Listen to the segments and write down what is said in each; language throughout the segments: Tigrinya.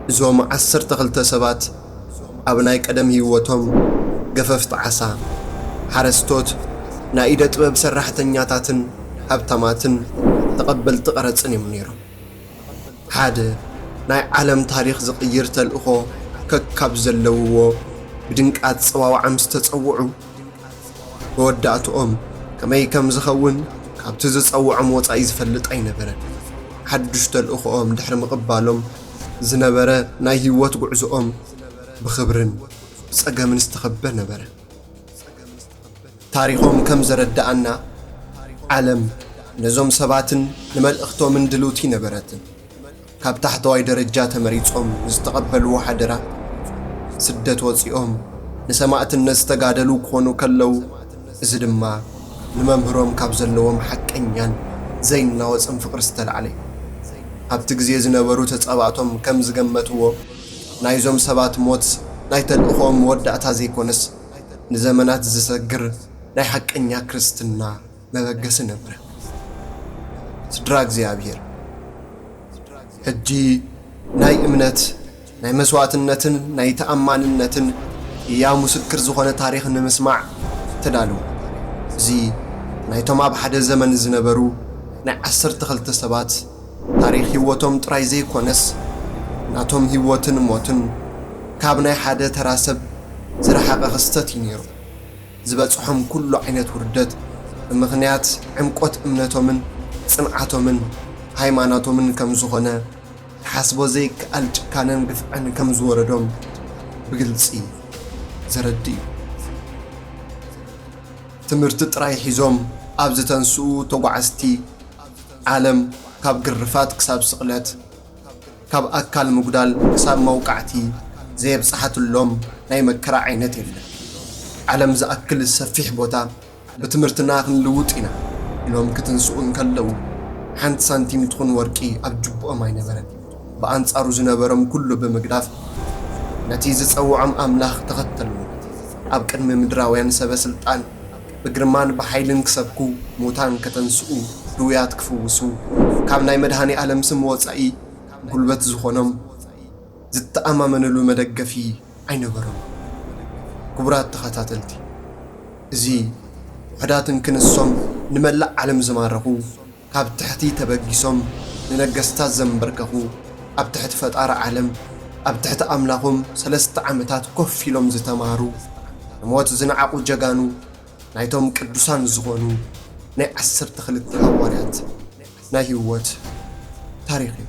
እዞም ዓሰርተ ክልተ ሰባት ኣብ ናይ ቀደም ህይወቶም ገፈፍቲ ዓሳ፣ ሓረስቶት፣ ናይ ኢደ ጥበብ ሰራሕተኛታትን ሃብታማትን ተቐበልቲ ቀረጽን እዮም ነይሮም። ሓደ ናይ ዓለም ታሪኽ ዝቕይር ተልእኾ ከካብ ዘለውዎ ብድንቂ ኣጸዋውዓ ምስ ተጸውዑ፣ መወዳእትኦም ከመይ ከም ዝኸውን ካብቲ ዝጸውዖም ወጻኢ ዝፈልጥ ኣይነበረን። ሓድሽ ተልእኾኦም ድሕሪ ምቕባሎም ዝነበረ ናይ ህይወት ጉዕዞኦም ብኽብርን ብጸገምን ዝተኸበ ነበረ። ታሪኾም ከም ዘረድኣና፣ ዓለም ነዞም ሰባትን ንመልእኽቶምን ድልውቲ ነበረትን። ካብ ታሕተዋይ ደረጃ ተመሪጾም ዝተቐበልዎ ሓደራ፣ ስደት ወጺኦም ንሰማእትነት ዝተጋደሉ ክኾኑ ከለዉ፣ እዚ ድማ ንመምህሮም ካብ ዘለዎም ሓቀኛን ዘይናወጽን ፍቕሪ ዝተላዕለ እዩ። ኣብቲ ግዜ ዝነበሩ ተጻባእቶም ከም ዝገመትዎ፣ ናይዞም ሰባት ሞት ናይ ተልእኾኦም መወዳእታ ዘይኮነስ፣ ንዘመናት ዝሰግር ናይ ሓቀኛ ክርስትና መበገሲ ነበረ። ስድራ እግዚኣብሔር፣ ሕጂ ናይ እምነት፣ ናይ መስዋእትነትን ናይ ተኣማንነትን ህያው ምስክር ዝኾነ ታሪኽ ንምስማዕ ተዳለዉ። እዚ ናይቶም ኣብ ሓደ ዘመን ዝነበሩ ናይ ዓሰርተ ክልተ ሰባት ታሪኽ ህይወቶም ጥራይ ዘይኮነስ፣ ናቶም ህይወትን ሞትን ካብ ናይ ሓደ ተራ ሰብ ዝረሓቐ ክስተት እዩ ነይሩ። ዝበጽሖም ኩሉ ዓይነት ውርደት ብምኽንያት ዕምቆት እምነቶምን ጽንዓቶምን ሃይማኖቶምን ከም ዝኾነ፣ ክሓስቦ ዘይከኣል ጭካነን ግፍዕን ከም ዝወረዶም ብግልጺ ዘረድእ እዩ። ትምህርቲ ጥራይ ሒዞም ኣብ ዝተንስኡ ተጓዓዝቲ፣ ዓለም ካብ ግርፋት ክሳብ ስቕለት፣ ካብ ኣካል ምጉዳል ክሳብ መውቃዕቲ ዘየብጽሓትሎም ናይ መከራ ዓይነት የለን። ዓለም ዝኣክል ሰፊሕ ቦታ ብትምህርትና ክንልውጥ ኢና ኢሎም ክትንስኡ እንከለዉ፣ ሓንቲ ሳንቲም ትኹን ወርቂ ኣብ ጅብኦም ኣይነበረን። ብኣንጻሩ ዝነበሮም ኩሉ ብምግዳፍ፣ ነቲ ዝጸውዖም ኣምላኽ ተኸተልዎ። ኣብ ቅድሚ ምድራውያን ሰበ ስልጣን ብግርማን ብሓይልን ክሰብኩ፣ ሙታን ከተንስኡ፣ ድውያት ክፍውሱ፣ ካብ ናይ መድኃኔ ዓለም ስም ወጻኢ ጉልበት ዝኾኖም ዝተኣማመንሉ መደገፊ ኣይነበሮም። ክቡራት ተኸታተልቲ፣ እዚ ውሑዳትን ክንሶም ንመላእ ዓለም ዝማረኹ፣ ካብ ትሕቲ ተበጊሶም ንነገስታት ዘንበርከኹ፣ ኣብ ትሕቲ ፈጣሪ ዓለም፣ ኣብ ትሕቲ ኣምላኾም ሰለስተ ዓመታት ኮፍ ኢሎም ዝተማህሩ፣ ንሞት ዝነዓቑ ጀጋኑ፣ ናይቶም ቅዱሳን ዝኾኑ ናይ ዓሰርተ ክልተ ሃዋርያት ናይ ህይወት ታሪኽ እዩ።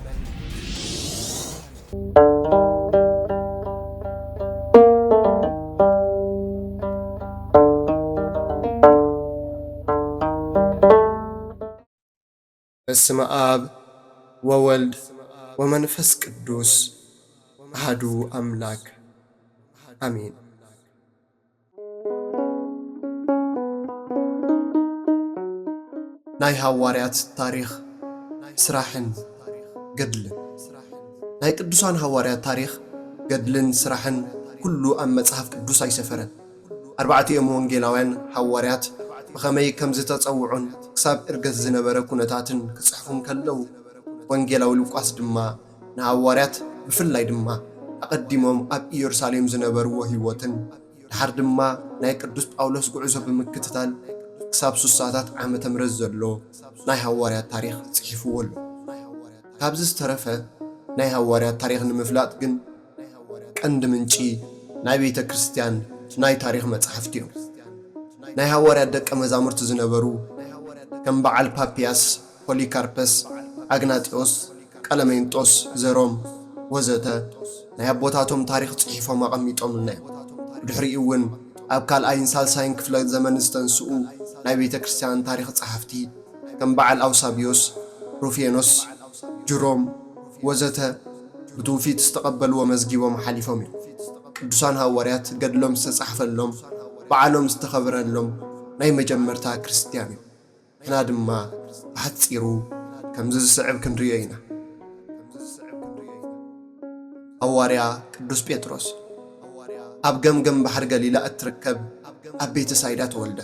በስመ አብ ወወልድ ወመንፈስ ቅዱስ አሐዱ አምላክ አሜን። ናይ ሃዋርያት ታሪኽ፣ ስራሕን ገድልን። ናይ ቅዱሳን ሃዋርያት ታሪኽ፣ ገድልን ስራሕን ኩሉ ኣብ መጽሓፍ ቅዱስ ኣይሰፈረን። ኣርባዕቲኦም ወንጌላውያን ሃዋርያት ብኸመይ ከም ዝተጸውዑን ክሳብ ዕርገት ዝነበረ ኩነታትን ክጽሕፉ እንከለዉ፣ ወንጌላዊ ሉቃስ ድማ ንሃዋርያት ብፍላይ ድማ ኣቐዲሞም ኣብ ኢየሩሳሌም ዝነበርዎ ህይወትን ድሓር ድማ ናይ ቅዱስ ጳውሎስ ጉዕዞ ብምክትታል ክሳብ ስሳታት ዓመተ ምህረት ዘሎ ናይ ሃዋርያት ታሪኽ ጽሒፍዎ ኣሎ። ካብዚ ዝተረፈ ናይ ሃዋርያት ታሪኽ ንምፍላጥ ግን ቀንዲ ምንጪ ናይ ቤተ ክርስቲያን ናይ ታሪኽ መጻሕፍቲ እዮም። ናይ ሃዋርያት ደቀ መዛሙርቲ ዝነበሩ ከም በዓል ፓፒያስ፣ ፖሊካርፐስ፣ ኣግናጢዮስ፣ ቀለሜንጦስ፣ ዘሮም ወዘተ ናይ ኣቦታቶም ታሪኽ ጽሒፎም ኣቐሚጦምልና እዮም። ብድሕሪኡ እውን ኣብ ካልኣይን ሳልሳይን ክፍለ ዘመን ዝተንስኡ ናይ ቤተ ክርስቲያን ታሪኽ ጸሓፍቲ ከም በዓል ኣውሳብዮስ፣ ሩፊኖስ፣ ጅሮም ወዘተ ብትውፊት ዝተቐበልዎ መዝጊቦም ሓሊፎም እዮም። ቅዱሳን ሃዋርያት ገድሎም ዝተጻሕፈሎም፣ በዓሎም ዝተኸብረሎም ናይ መጀመርታ ክርስቲያን እዮም። ንሕና ድማ ብሓጺሩ ከምዚ ዝስዕብ ክንርእዮ ኢና። ሃዋርያ ቅዱስ ጴጥሮስ ኣብ ገምገም ባሕሪ ገሊላ እትርከብ ኣብ ቤተ ሳይዳ ተወልደ።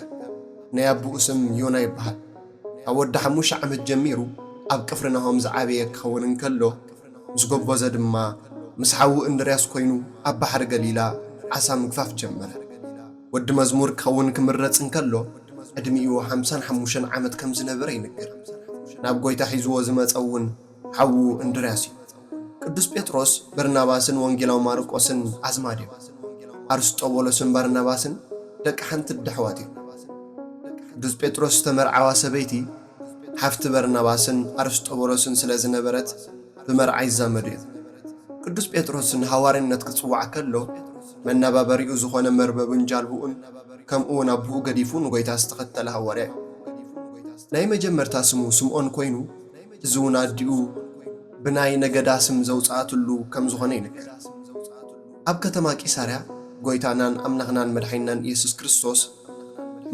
ናይ ኣቦኡ ስም ዮና ይበሃል። ካብ ወዲ ሓሙሽተ ዓመት ጀሚሩ ኣብ ቅፍርናሆም ዝዓበየ ክኸውን እንከሎ፣ ምስ ጎበዘ ድማ ምስ ሓዉ እንድርያስ ኮይኑ ኣብ ባሕሪ ገሊላ ዓሳ ምግፋፍ ጀመረ። ወዲ መዝሙር ክኸውን ክምረጽ እንከሎ፣ ዕድሚኡ ሓምሳን ሓሙሽተን ዓመት ከም ዝነበረ ይንገር። ናብ ጐይታ ሒዝዎ ዝመጸ እውን ሓዉ እንድርያስ እዩ። ቅዱስ ጴጥሮስ፣ በርናባስን ወንጌላዊ ማርቆስን ኣዝማድ እዮም። ኣርስጦቦሎስን ባርናባስን ደቂ ሓንቲ ኣደ ኣሕዋት እዮም። ቅዱስ ጴጥሮስ ዝተመርዓዋ ሰበይቲ ሓፍቲ በርናባስን ኣርስጦቦሎስን ስለ ዝነበረት፣ ብመርዓ ይዛመዱ እዮም። ቅዱስ ጴጥሮስ ንሃዋርነት ክጽዋዕ ከሎ፣ መነባበሪኡ ዝኾነ መርበቡን ጃልብኡን ከምኡ እውን ኣቦኡ ገዲፉ ንጎይታ ዝተኸተለ ሃዋርያ እዩ። ናይ መጀመርታ ስሙ ስምዖን ኮይኑ፣ እዚ እውን ኣዲኡ ብናይ ነገዳ ስም ዘውጽኣትሉ ከም ዝኾነ ይንገር። ኣብ ከተማ ቂሳርያ ጎይታናን ኣምላኽናን መድሓኒናን ኢየሱስ ክርስቶስ፣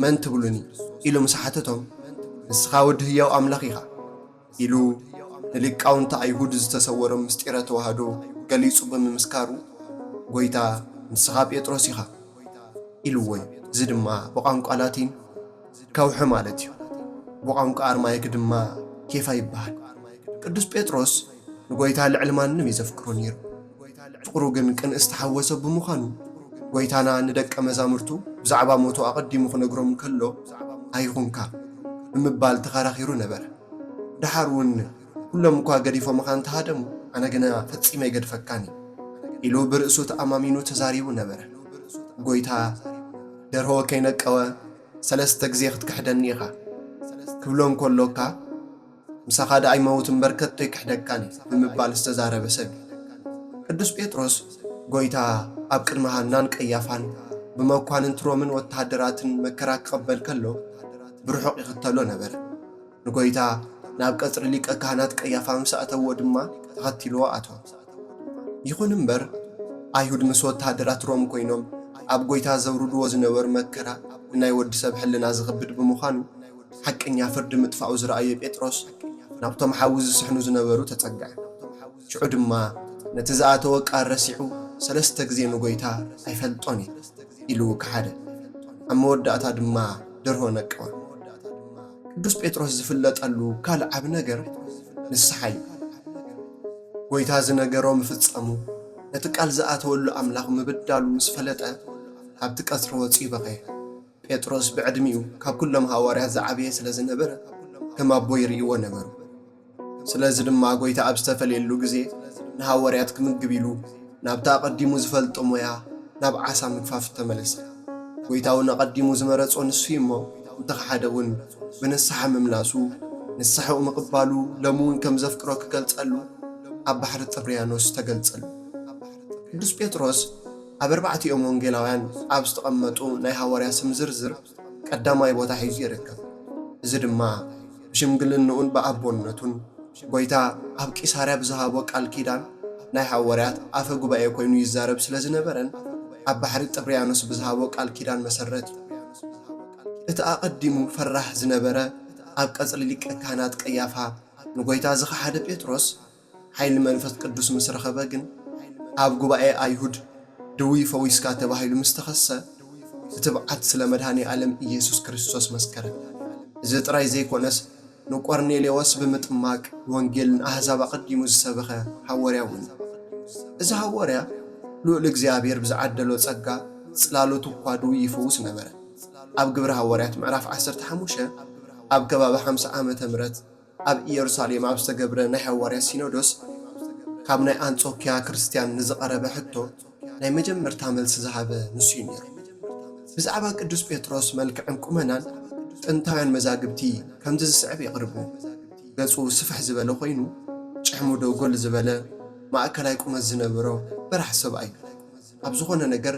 "መን ትብሉኒ?" ኢሉ ምስ ሓተቶም፣ "ንስኻ ወዲ ህያው ኣምላኽ ኢኻ" ኢሉ ንሊቃውንቲ ኣይሁድ ዝተሰወሮም ምስጢረ ተዋህዶ ገሊጹ ብምምስካሩ፣ ጎይታ "ንስኻ ጴጥሮስ ኢኻ" ኢልዎ እዩ። እዚ ድማ ብቋንቋ ላቲን ከውሒ ማለት እዩ። ብቋንቋ ኣርማይክ ድማ ኬፋ ይበሃል። ቅዱስ ጴጥሮስ ንጎይታ ልዕሊ ማንም እዩ ዘፍቅሮ ነይሩ። ፍቕሩ ግን ቅንኢ ዝተሓወሶ ብምዃኑ፣ ጎይታና ንደቀ መዛሙርቱ ብዛዕባ ሞቱ ኣቐዲሙ ክነግሮም ከሎ፣ "ኣይኹንካ" ብምባል ተኸራኺሩ ነበረ። ደሓር እውን፣ "ኩሎም እኳ ገዲፎምኻ እንተሃደሙ፣ ኣነ ግና ፈጺመ ኣይገድፈካን እየ" ኢሉ ብርእሱ ተኣማሚኑ ተዛሪቡ ነበረ። ጎይታ፣ "ደርሆ ከይነቀወ ሰለስተ ግዜ ክትክሕደኒ ኢኻ" ክብሎ እንከሎካ፣ "ምሳኻ ደኣ ይመውት እምበር ከቶ ኣይክሕደካን እየ" ብምባል ዝተዛረበ ሰብ እዩ። ቅዱስ ጴጥሮስ፣ ጎይታ ኣብ ቅድሚ ሃናን ቀያፋን ብመኳንንቲ ሮምን ወተሃደራትን መከራ ክቐበል ከሎ፣ ብርሑቕ ይኽተሎ ነበረ። ንጎይታ ናብ ቀጽሪ ሊቀ ካህናት ቀያፋ ምስ ኣእተዎ ድማ፣ ተኸቲልዎ ኣተወ። ይኹን እምበር፣ ኣይሁድ ምስ ወተሃደራት ሮም ኮይኖም ኣብ ጎይታ ዘውርድዎ ዝነበሩ መከራ፣ ንናይ ወዲ ሰብ ሕልና ዝኽብድ ብምዃኑ፣ ሓቀኛ ፍርዲ ምጥፋኡ ዝረኣየ ጴጥሮስ፣ ናብቶም ሓዊ ዝስሕኑ ዝነበሩ ተጸግዐ። ሽዑ ድማ፣ ነቲ ዝኣተወ ቃል ረሲዑ፣ ሰለስተ ግዜ ንጎይታ "ኣይፈልጦን እየ" ኢሉ ከሓደ። ኣብ መወዳእታ ድማ ደርሆ ነቀወ። ቅዱስ ጴጥሮስ ዝፍለጠሉ ካልእ ዓቢ ነገር ንስሓ እዩ። ጎይታ ዝነገሮ ምፍጸሙ፣ ነቲ ቃል ዝኣተወሉ ኣምላኽ ምብዳሉ ምስ ፈለጠ፣ ካብቲ ቀጽሪ ወጺኡ በኸየ። ጴጥሮስ ብዕድሚኡ ካብ ኩሎም ሃዋርያት ዝዓበየ ስለ ዝነበረ፣ ከም ኣቦ ይርእይዎ ነበሩ። ስለዚ ድማ፣ ጎይታ ኣብ ዝተፈለየሉ ግዜ፣ ንሃዋርያት ክምግብ ኢሉ ናብቲ ኣቐዲሙ ዝፈልጦ ሞያ፣ ናብ ዓሳ ምግፋፍ ተመለሰ። ጎይታ እውን ኣቐዲሙ ዝመረጾ ንሱ እዩ እሞ፣ እንተኸሓደ እውን ብንስሓ ምምላሱ፣ ንስሓኡ ምቕባሉ፣ ሎሚ እውን ከም ዘፍቅሮ ክገልጸሉ፣ ኣብ ባሕሪ ጥብርያኖስ ተገልጸሉ። ቅዱስ ጴጥሮስ ኣብ ኣርባዕቲኦም ወንጌላውያን ኣብ ዝተቐመጡ ናይ ሃዋርያ ስም ዝርዝር ቀዳማይ ቦታ ሒዙ ይርከብ። እዚ ድማ ብሽምግልንኡን ብኣቦነቱን፣ ጎይታ ኣብ ቂሳርያ ብዝሃቦ ቃል ኪዳን ናይ ሃዋርያት ኣፈ ጉባኤ ኮይኑ ይዛረብ ስለ ዝነበረን፣ ኣብ ባሕሪ ጥብርያኖስ ብዝሃቦ ቃል ኪዳን መሰረት እዩ። እቲ ኣቐዲሙ ፈራህ ዝነበረ፣ ኣብ ቀጽሪ ሊቀ ካህናት ቀያፋ ንጎይታ ዝኸሓደ ጴጥሮስ፣ ሓይሊ መንፈስ ቅዱስ ምስ ረኸበ ግን፣ ኣብ ጉባኤ ኣይሁድ ድውይ ፈዊስካ ተባሂሉ ምስ ተኸሰ፣ ብትብዓት ስለ መድኃኔ ዓለም ኢየሱስ ክርስቶስ መስከረ። እዚ ጥራይ ዘይኮነስ፣ ንቆርኔሌዎስ ብምጥማቅ ወንጌል ንኣህዛብ ኣቐዲሙ ዝሰበኸ ሃዋርያ እውን እዩ። እዚ ሃዋርያ፣ ልዑል እግዚኣብሔር ብዝዓደሎ ጸጋ፣ ጽላሎቱ እኳ ድውይ ይፍውስ ነበረ። ኣብ ግብረ ሃዋርያት ምዕራፍ ዓሰርተ ሓሙሽተ፣ ኣብ ከባቢ ሓምሳ ዓመተ ምህረት፣ ኣብ ኢየሩሳሌም ኣብ ዝተገብረ ናይ ሃዋርያት ሲኖዶስ፣ ካብ ናይ ኣንጾኪያ ክርስትያን ንዝቐረበ ሕቶ ናይ መጀመርታ መልሲ ዝሃበ ንሱ እዩ ነይሩ። ብዛዕባ ቅዱስ ጴጥሮስ መልክዕን ቁመናን ጥንታውያን መዛግብቲ ከምዚ ዝስዕብ የቕርቡ። ገጹ ስፍሕ ዝበለ ኮይኑ፣ ጭሕሙ ደው ጎል ዝበለ፣ ማእከላይ ቁመት ዝነበሮ በራሕ ሰብኣይ፣ ኣብ ዝኾነ ነገር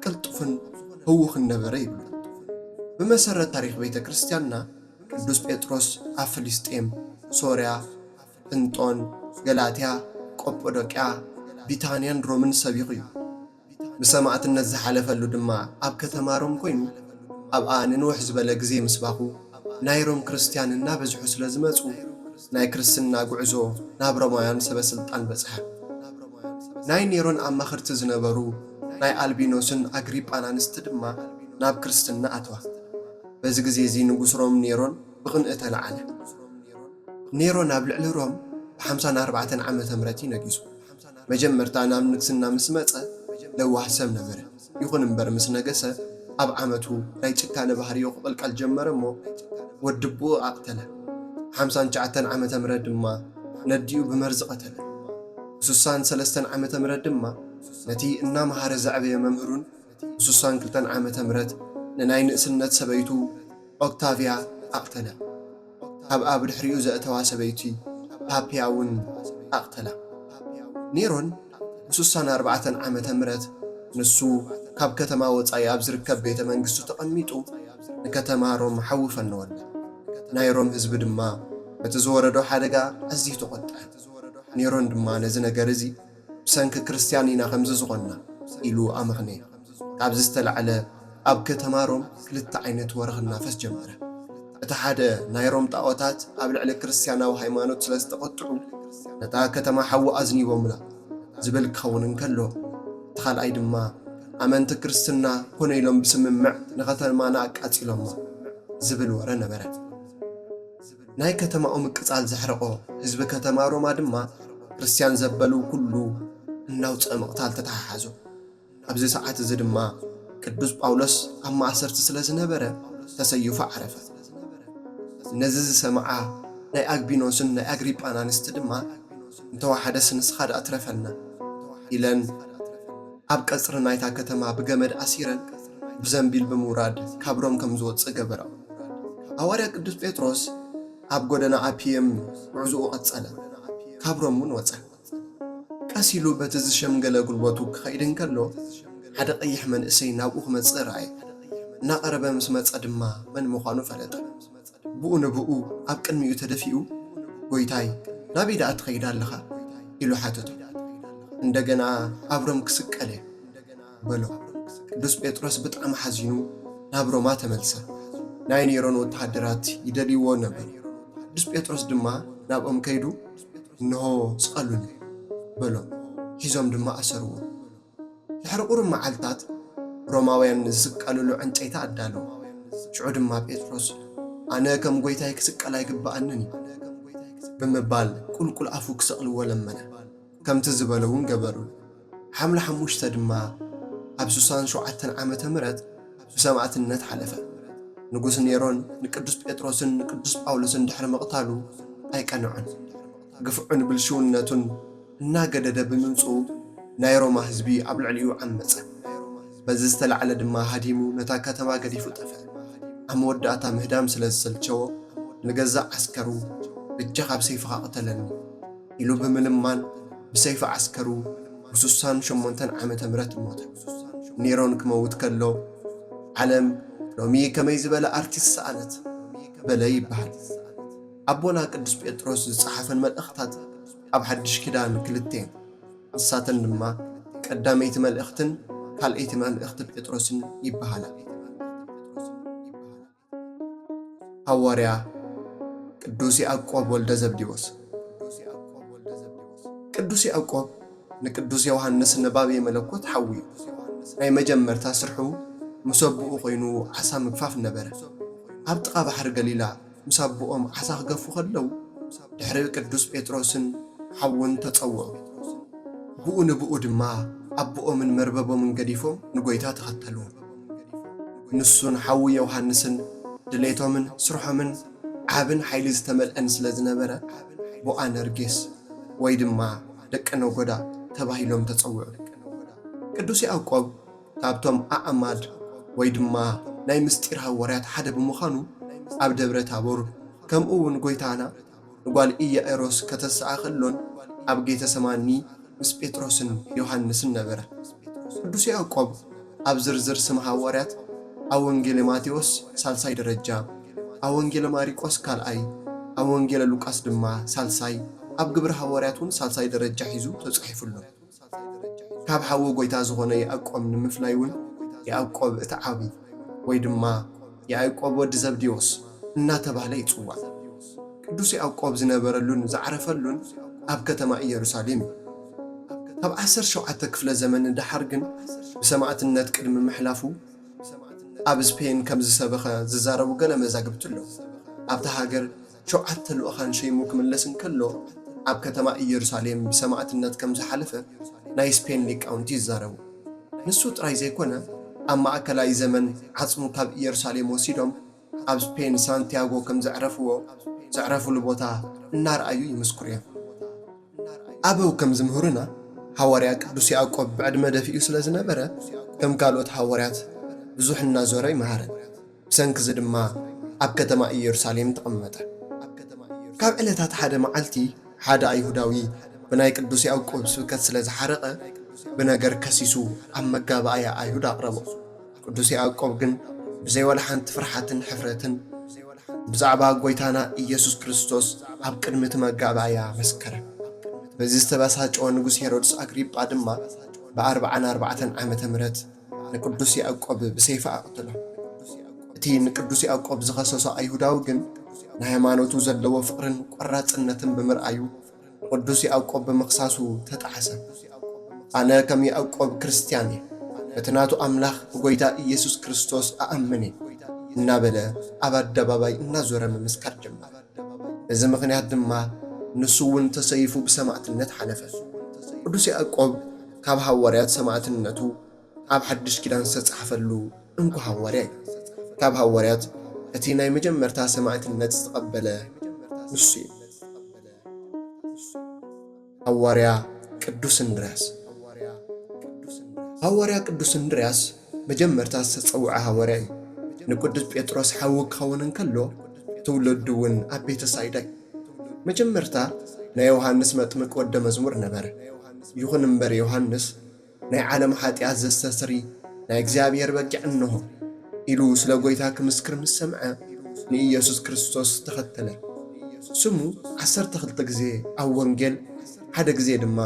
ቅልጡፍን ህዉኽን ነበረ ይብሉ። ብመሰረት ታሪኽ ቤተ ክርስቲያንና፣ ቅዱስ ጴጥሮስ ኣብ ፍልስጤም፣ ሶርያ፣ ጴንጦን፣ ገላትያ፣ ቆጶዶቅያ፣ ቢታንያን ሮምን ሰቢኹ እዩ። ብሰማእትነት ዝሓለፈሉ ድማ ኣብ ከተማ ሮም ኮይኑ፣ ኣብኣ ንንውሕ ዝበለ ግዜ ምስባኹ፣ ናይ ሮም ክርስትያን እናበዝሑ ስለ ዝመጹ፣ ናይ ክርስትና ጉዕዞ ናብ ሮማውያን ሰበ ስልጣን በጽሐ። ናይ ኔሮን ኣማኸርቲ ዝነበሩ ናይ ኣልቢኖስን ኣግሪጳን ኣንስቲ ድማ ናብ ክርስትና ኣተዋ። በዚ ግዜ እዚ ንጉስ ሮም ኔሮን ብቕንኢ ተለዓለ። ኔሮን ኣብ ልዕሊ ሮም ብ ሓምሳን ኣርባዕተን ዓመተ ምህረት እዩ ነጊሱ። መጀመርታ ናብ ንግስና ምስ መጸ ለዋህ ሰብ ነበረ። ይኹን እምበር ምስ ነገሰ ኣብ ዓመቱ ናይ ጭካነ ባህርዮ ክቕልቀል ጀመረ እሞ ወዲ ኣቦኡ ኣቕተለ። ሓምሳን ትሽዓተን ዓመተ ምህረት ድማ ነዲኡ ብመርዚ ቀተለ። ስሳን ሰለስተን ዓመተ ምህረት ድማ ነቲ እናመሃረ ዘዕበየ መምህሩን ስሳን ክልተን ዓመተ ምህረት ንናይ ንእስነት ሰበይቱ ኦክታቪያ ኣቕተለ። ካብኣ ብድሕሪኡ ዘእተዋ ሰበይቲ ፓፒያ እውን ኣቕተላ። ኔሮን ብስሳን ኣርባዕተን ዓመተ ምህረት ንሱ ካብ ከተማ ወጻኢ ኣብ ዝርከብ ቤተ መንግስቱ ተቐሚጡ ንከተማ ሮም ሓዊ ፈነወላ። ናይ ሮም ህዝቢ ድማ በቲ ዝወረዶ ሓደጋ ኣዝዩ ተቖጥዐ። ኔሮን ድማ ነዚ ነገር እዚ ብሰንኪ ክርስትያን ኢና ከምዚ ዝኾንና ኢሉ ኣመኽነየ። ካብዚ ዝተላዕለ ኣብ ከተማ ሮም ክልተ ዓይነት ወረ ክናፈስ ጀመረ። እቲ ሓደ ናይ ሮም ጣዖታት ኣብ ልዕሊ ክርስትያናዊ ሃይማኖት ስለ ዝተቖጥዑ ነታ ከተማ ሓዊ ኣዝኒቦምላ ዝብል ክኸውን እንከሎ፣ እቲ ካልኣይ ድማ ኣመንቲ ክርስትና ኮነ ኢሎም ብስምምዕ ንከተማና ኣቃጺሎማ ዝብል ወረ ነበረ። ናይ ከተማኡ ምቅጻል ዘሕረቖ ህዝቢ ከተማ ሮማ ድማ ክርስትያን ዘበሉ ኩሉ እናውፅአ ምቕታል ተተሓሓዞ። ኣብዚ ሰዓት እዚ ድማ ቅዱስ ጳውሎስ ኣብ ማእሰርቲ ስለ ዝነበረ ተሰይፉ ዓረፈ። ነዚ ዝሰምዓ ናይ ኣግቢኖስን ናይ ኣግሪጳን ኣንስቲ ድማ እንተወሓደስ ንስኻ ደኣ ትረፈና ኢለን ኣብ ቀጽሪ ናይታ ከተማ ብገመድ ኣሲረን ብዘንቢል ብምውራድ ካብ ሮም ከም ዝወጽእ ገበራ። ሃዋርያ ቅዱስ ጴጥሮስ ኣብ ጎደና ኣፒየም ጉዕዞኡ ቀጸለ። ካብ ሮም እውን ወጸ። ቀስ ኢሉ በቲ ዝሸምገለ ጉልበቱ ክኸይድ እንከሎ ሓደ ቀይሕ መንእሰይ ናብኡ ክመጽእ ረኣየ። እናቐረበ ምስ መጸ ድማ መን ምዃኑ ፈለጠ። ብኡ ንብኡ ኣብ ቅድሚኡ ተደፊኡ፣ "ጎይታይ፣ ናበይ ደኣ ትኸይድ ኣለኻ?" ኢሉ ሓተቶ። "እንደገና ኣብ ሮም ክስቀል እየ" በሎ። ቅዱስ ጴጥሮስ ብጣዕሚ ሓዚኑ ናብ ሮማ ተመልሰ። ናይ ኔሮን ወተሃደራት ይደልይዎ ነበሩ። ቅዱስ ጴጥሮስ ድማ ናብኦም ከይዱ፣ "እንሆ ስቐሉኒ" በሎም። ሒዞም ድማ ኣሰርዎ። ድሕሪ ቁሩብ መዓልታት ሮማውያን ንዝስቀልሉ ዕንጨይቲ ኣዳለዉ። ሽዑ ድማ ጴጥሮስ፣ "ኣነ ከም ጎይታይ ክስቀል ኣይግብኣንን እዩ" ብምባል ቁልቁል ኣፉ ክሰቕልዎ ለመነ። ከምቲ ዝበሎ እውን ገበሩ። ሓምለ ሓሙሽተ ድማ ኣብ ስሳን ሸውዓተን ዓመተ ምህረት ብሰማእትነት ሓለፈ። ንጉስ ኔሮን ንቅዱስ ጴጥሮስን ንቅዱስ ጳውሎስን ድሕሪ ምቕታሉ ኣይቀንዖን። ግፍዑን ብልሽውነቱን እናገደደ ብምምጽኡ ናይ ሮማ ህዝቢ ኣብ ልዕሊኡ ዓመጸ። በዚ ዝተላዕለ ድማ ሃዲሙ ነታ ከተማ ገዲፉ ጠፍአ። ኣብ መወዳእታ ምህዳም ስለ ዝሰልቸዎ ንገዛእ ዓስከሩ፣ "በጃኻ ብሰይፍኻ ቅተለኒ" ኢሉ ብምልማን ብሰይፊ ዓስከሩ ብስሳን ሸሞንተን ዓመተ ምህረት ሞተ። ኔሮን ክመውት ከሎ፣ "ዓለም ሎሚ ከመይ ዝበለ ኣርቲስት ሰኣነት" በለ ይበሃል። ኣቦና ቅዱስ ጴጥሮስ ዝጸሓፈን መልእኽታት ኣብ ሓድሽ ኪዳን ክልተ እየን። ንሳተን ድማ ቀዳመይቲ መልእኽትን ካልኣይቲ መልእኽቲ ጴጥሮስን ይበሃላ። ሃዋርያ ቅዱስ ያዕቆብ ወልደ ዘብዴዎስ። ቅዱስ ያዕቆብ ንቅዱስ ዮሃንስ ነባቤ መለኮት ሓውዩ። ናይ መጀመርታ ስርሑ ምስ ኣቦኡ ኮይኑ ዓሳ ምግፋፍ ነበረ። ኣብ ጥቓ ባሕሪ ገሊላ ምስ ኣቦኦም ዓሳ ክገፉ ከለዉ፣ ድሕሪ ቅዱስ ጴጥሮስን ሓውን ተጸውዑ። ብኡ ንብኡ ድማ ኣቦኦምን መርበቦምን ገዲፎም ንጎይታ ተኸተልዎ። ንሱን ሓዉ ዮሃንስን ድሌቶምን ስርሖምን ዓብን ሓይሊ ዝተመልአን ስለ ዝነበረ፣ ቦኣነርጌስ ወይ ድማ ደቂ ነጎዳ ተባሂሎም ተጸውዑ። ቅዱስ ያዕቆብ ካብቶም ኣዕማድ ወይ ድማ ናይ ምስጢር ሃዋርያት ሓደ ብምዃኑ፣ ኣብ ደብረ ታቦር፣ ከምኡ እውን ጎይታና ንጓል ኢያኢሮስ ከተስኣ ከሎን ኣብ ጌተሰማኒ ምስ ጴጥሮስን ዮሃንስን ነበረ። ቅዱስ ያዕቆብ ኣብ ዝርዝር ስም ሃዋርያት ኣብ ወንጌለ ማቴዎስ ሳልሳይ ደረጃ፣ ኣብ ወንጌለ ማሪቆስ ካልኣይ፣ ኣብ ወንጌለ ሉቃስ ድማ ሳልሳይ፣ ኣብ ግብረ ሃዋርያት እውን ሳልሳይ ደረጃ ሒዙ ተጻሒፉ ኣሎ። ካብ ሓዉ ጎይታ ዝኾነ ያዕቆብ ንምፍላይ እውን ያዕቆብ እቲ ዓቢ ወይ ድማ ያዕቆብ ወዲ ዘብዴዎስ እናተባህለ ይጽዋዕ። ቅዱስ ያዕቆብ ዝነበረሉን ዝዓረፈሉን ኣብ ከተማ ኢየሩሳሌም እዩ። ካብ ዓሰርተ ሸውዓተ ክፍለ ዘመን ንደሓር ግን ብሰማእትነት ቅድሚ ምሕላፉ ኣብ ስፔን ከም ዝሰበኸ ዝዛረቡ ገለ መዛግብቲ ኣለዉ። ኣብታ ሃገር ሸውዓተ ልኡኻን ሸይሙ ክምለስ እንከሎ፣ ኣብ ከተማ ኢየሩሳሌም ብሰማእትነት ከም ዝሓለፈ ናይ ስፔን ሊቃውንቲ ይዛረቡ። ንሱ ጥራይ ዘይኮነ፣ ኣብ ማእከላይ ዘመን ዓጽሙ ካብ ኢየሩሳሌም ወሲዶም ኣብ ስፔን ሳንቲያጎ ከም ዘዕረፍዎ፣ ዘዕረፉሉ ቦታ እናረኣዩ ይምስክሩ እዮም። ኣበው ከም ዝምህሩና፣ ሃዋርያ ቅዱስ ያዕቆብ ብዕድመ ደፊኡ ስለ ዝነበረ፣ ከም ካልኦት ሃዋርያት ብዙሕ እናዞረ ኣይመሃረን። ብሰንኪ እዚ ድማ ኣብ ከተማ ኢየሩሳሌም ተቐመጠ። ካብ ዕለታት ሓደ መዓልቲ፣ ሓደ ኣይሁዳዊ ብናይ ቅዱስ ያዕቆብ ስብከት ስለ ዝሓረቐ፣ ብነገር ከሲሱ ኣብ መጋባእያ ኣይሁድ ኣቕረቦ። ቅዱስ ያዕቆብ ግን ብዘይ ዋላ ሓንቲ ፍርሓትን ሕፍረትን ብዛዕባ ጐይታና ኢየሱስ ክርስቶስ ኣብ ቅድሚ እቲ መጋባእያ መስከረ። በዚ ዝተበሳጨወ ንጉስ ሄሮድስ ኣግሪጳ ድማ ብኣርብዓን ኣርባዕተን ዓመተ ምህረት ንቅዱስ ያዕቆብ ብሰይፊ ኣቕተሎ። እቲ ንቅዱስ ያዕቆብ ዝኸሰሶ ኣይሁዳዊ ግን ንሃይማኖቱ ዘለዎ ፍቕርን ቆራጽነትን ብምርኣዩ፣ ንቅዱስ ያዕቆብ ብምኽሳሱ ተጣሕሰ። "ኣነ ከም ያዕቆብ ክርስትያን እየ፣ በቲ ናቱ ኣምላኽ ብጎይታ ኢየሱስ ክርስቶስ እኣምን እየ" እናበለ ኣብ ኣደባባይ እናዞረ ምምስካር ጀመረ። በዚ ምኽንያት ድማ ንሱ እውን ተሰይፉ ብሰማእትነት ሓለፈ። ቅዱስ ያዕቆብ ካብ ሃዋርያት ሰማእትነቱ ኣብ ሓድሽ ኪዳን ዝተጻሕፈሉ እንኮ ሃዋርያ እዩ። ካብ ሃዋርያት እቲ ናይ መጀመርታ ሰማእትነት ዝተቐበለ ንሱ እዩ። ሃዋርያ ቅዱስ እንድርያስ። ሃዋርያ ቅዱስ እንድርያስ መጀመርታ ዝተጸውዐ ሃዋርያ እዩ። ንቅዱስ ጴጥሮስ ሓዉ ክኸውን እንከሎ፣ ትውልዱ እውን ኣብ ቤተ ሳይዳ እዩ። መጀመርታ ናይ ዮሃንስ መጥምቅ ወደ መዝሙር ነበረ። ይኹን እምበር ዮሃንስ ናይ ዓለም ሓጢኣት ዘስተስሪ ናይ እግዚኣብሔር በጊዕ እንሆ ኢሉ ስለ ጐይታ ክምስክር ምስ ሰምዐ፣ ንኢየሱስ ክርስቶስ ተኸተለ። ስሙ ዓሰርተ ክልተ ግዜ ኣብ ወንጌል፣ ሓደ ግዜ ድማ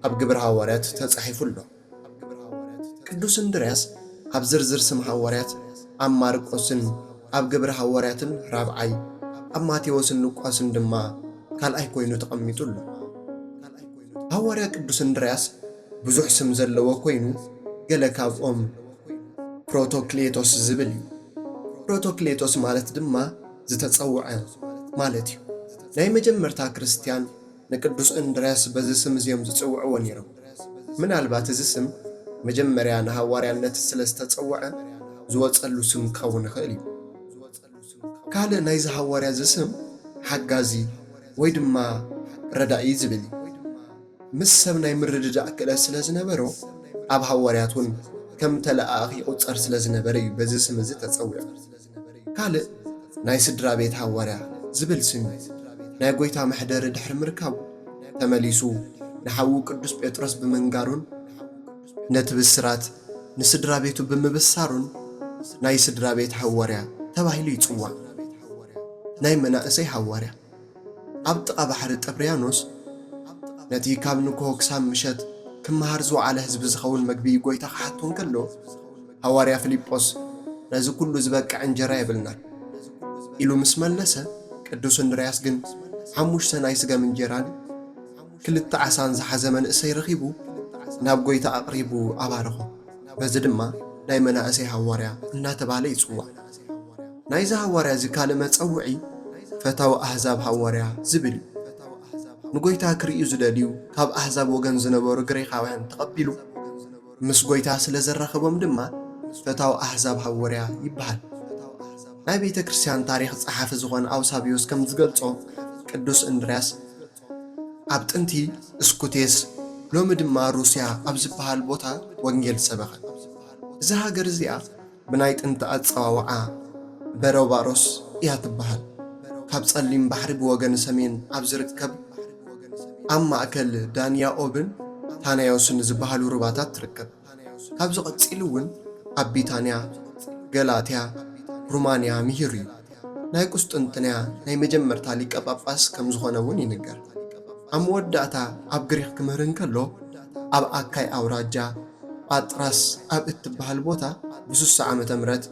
ኣብ ግብሪ ሃዋርያት ተጻሒፉ ኣሎ። ቅዱስ እንድርያስ ኣብ ዝርዝር ስም ሃዋርያት ኣብ ማርቆስን ኣብ ግብሪ ሃዋርያትን ራብዓይ፣ ኣብ ማቴዎስን ሉቃስን ድማ ካልኣይ ኮይኑ ተቐሚጡ ኣሎ። ሃዋርያ ቅዱስ እንድርያስ ብዙሕ ስም ዘለዎ ኮይኑ፣ ገለ ካብኦም ፕሮቶክሌቶስ ዝብል እዩ። ፕሮቶክሌቶስ ማለት ድማ ዝተጸውዐ ማለት እዩ። ናይ መጀመርታ ክርስትያን ንቅዱስ እንድርያስ በዚ ስም እዚኦም ዝጽውዕዎ ነይሮም። ምናልባት እዚ ስም መጀመርያ ንሃዋርያነት ስለ ዝተጸውዐ ዝወጸሉ ስም ክኸውን ይኽእል እዩ። ካልእ ናይዚ ሃዋርያ እዚ ስም ሓጋዚ ወይ ድማ ረዳኢ ዝብል እዩ። ምስ ሰብ ናይ ምርድዳእ ክእለት ስለ ዝነበሮ፣ ኣብ ሃዋርያት እውን ከም ተለኣኣኺ ይቑጸር ስለ ዝነበረ እዩ በዚ ስም እዚ ተጸዊዑ። ካልእ ናይ ስድራ ቤት ሃዋርያ ዝብል ስም እዩ። ናይ ጐይታ መሕደሪ ድሕሪ ምርካቡ፣ ተመሊሱ ንሓዉ ቅዱስ ጴጥሮስ ብምንጋሩን ነቲ ብስራት ንስድራ ቤቱ ብምብሳሩን ናይ ስድራ ቤት ሃዋርያ ተባሂሉ ይጽዋዕ። ናይ መናእሰይ ሃዋርያ። ኣብ ጥቓ ባሕሪ ጥብርያኖስ ነቲ ካብ ንግሆ ክሳብ ምሸት ክመሃር ዝወዓለ ህዝቢ ዝኸውን መግቢ ጐይታ ክሓቶ እንከሎ፣ ሃዋርያ ፊልጶስ፣ "ነዚ ኩሉ ዝበቅዕ እንጀራ የብልናን" ኢሉ ምስ መለሰ፣ ቅዱስ እንድርያስ ግን ሓሙሽተ ናይ ስገም እንጀራን ክልተ ዓሳን ዝሓዘ መንእሰይ ረኺቡ ናብ ጐይታ ኣቕሪቡ ኣባረኾ። በዚ ድማ ናይ መናእሰይ ሃዋርያ እናተባህለ ይጽዋዕ። ናይዚ ሃዋርያ እዚ ካልእ መጸውዒ ፈታዊ ኣህዛብ ሃዋርያ ዝብል እዩ። ንጎይታ ክርእዩ ዝደልዩ ካብ ኣህዛብ ወገን ዝነበሩ ግሪኻውያን ተቐቢሉ ምስ ጎይታ ስለ ዘራኸቦም ድማ ፈታዊ ኣህዛብ ሃዋርያ ይበሃል። ናይ ቤተ ክርስቲያን ታሪኽ ጸሓፊ ዝኾነ ኣውሳብዮስ ከም ዝገልጾ፣ ቅዱስ እንድርያስ ኣብ ጥንቲ እስኩቴስ፣ ሎሚ ድማ ሩስያ ኣብ ዝበሃል ቦታ ወንጌል ሰበኸ። እዛ ሃገር እዚኣ ብናይ ጥንቲ ኣጸዋውዓ በሮባሮስ እያ ትበሃል። ካብ ጸሊም ባሕሪ ብወገን ሰሜን ኣብ ዝርከብ፣ ኣብ ማእከል ዳንያኦብን ታናዮስን ዝበሃሉ ሩባታት ትርከብ። ካብዚ ቀጺሉ እውን ኣብ ቢታንያ፣ ገላትያ፣ ሩማንያ ምሂሩ እዩ። ናይ ቁስጥንጥንያ ናይ መጀመርታ ሊቀ ጳጳስ ከም ዝኾነ እውን ይንገር። ኣብ መወዳእታ ኣብ ግሪኽ ክምህር እንከሎ፣ ኣብ ኣካይ ኣውራጃ ጳጥራስ ኣብ እትበሃል ቦታ ብስሳ ዓመተ ምህረት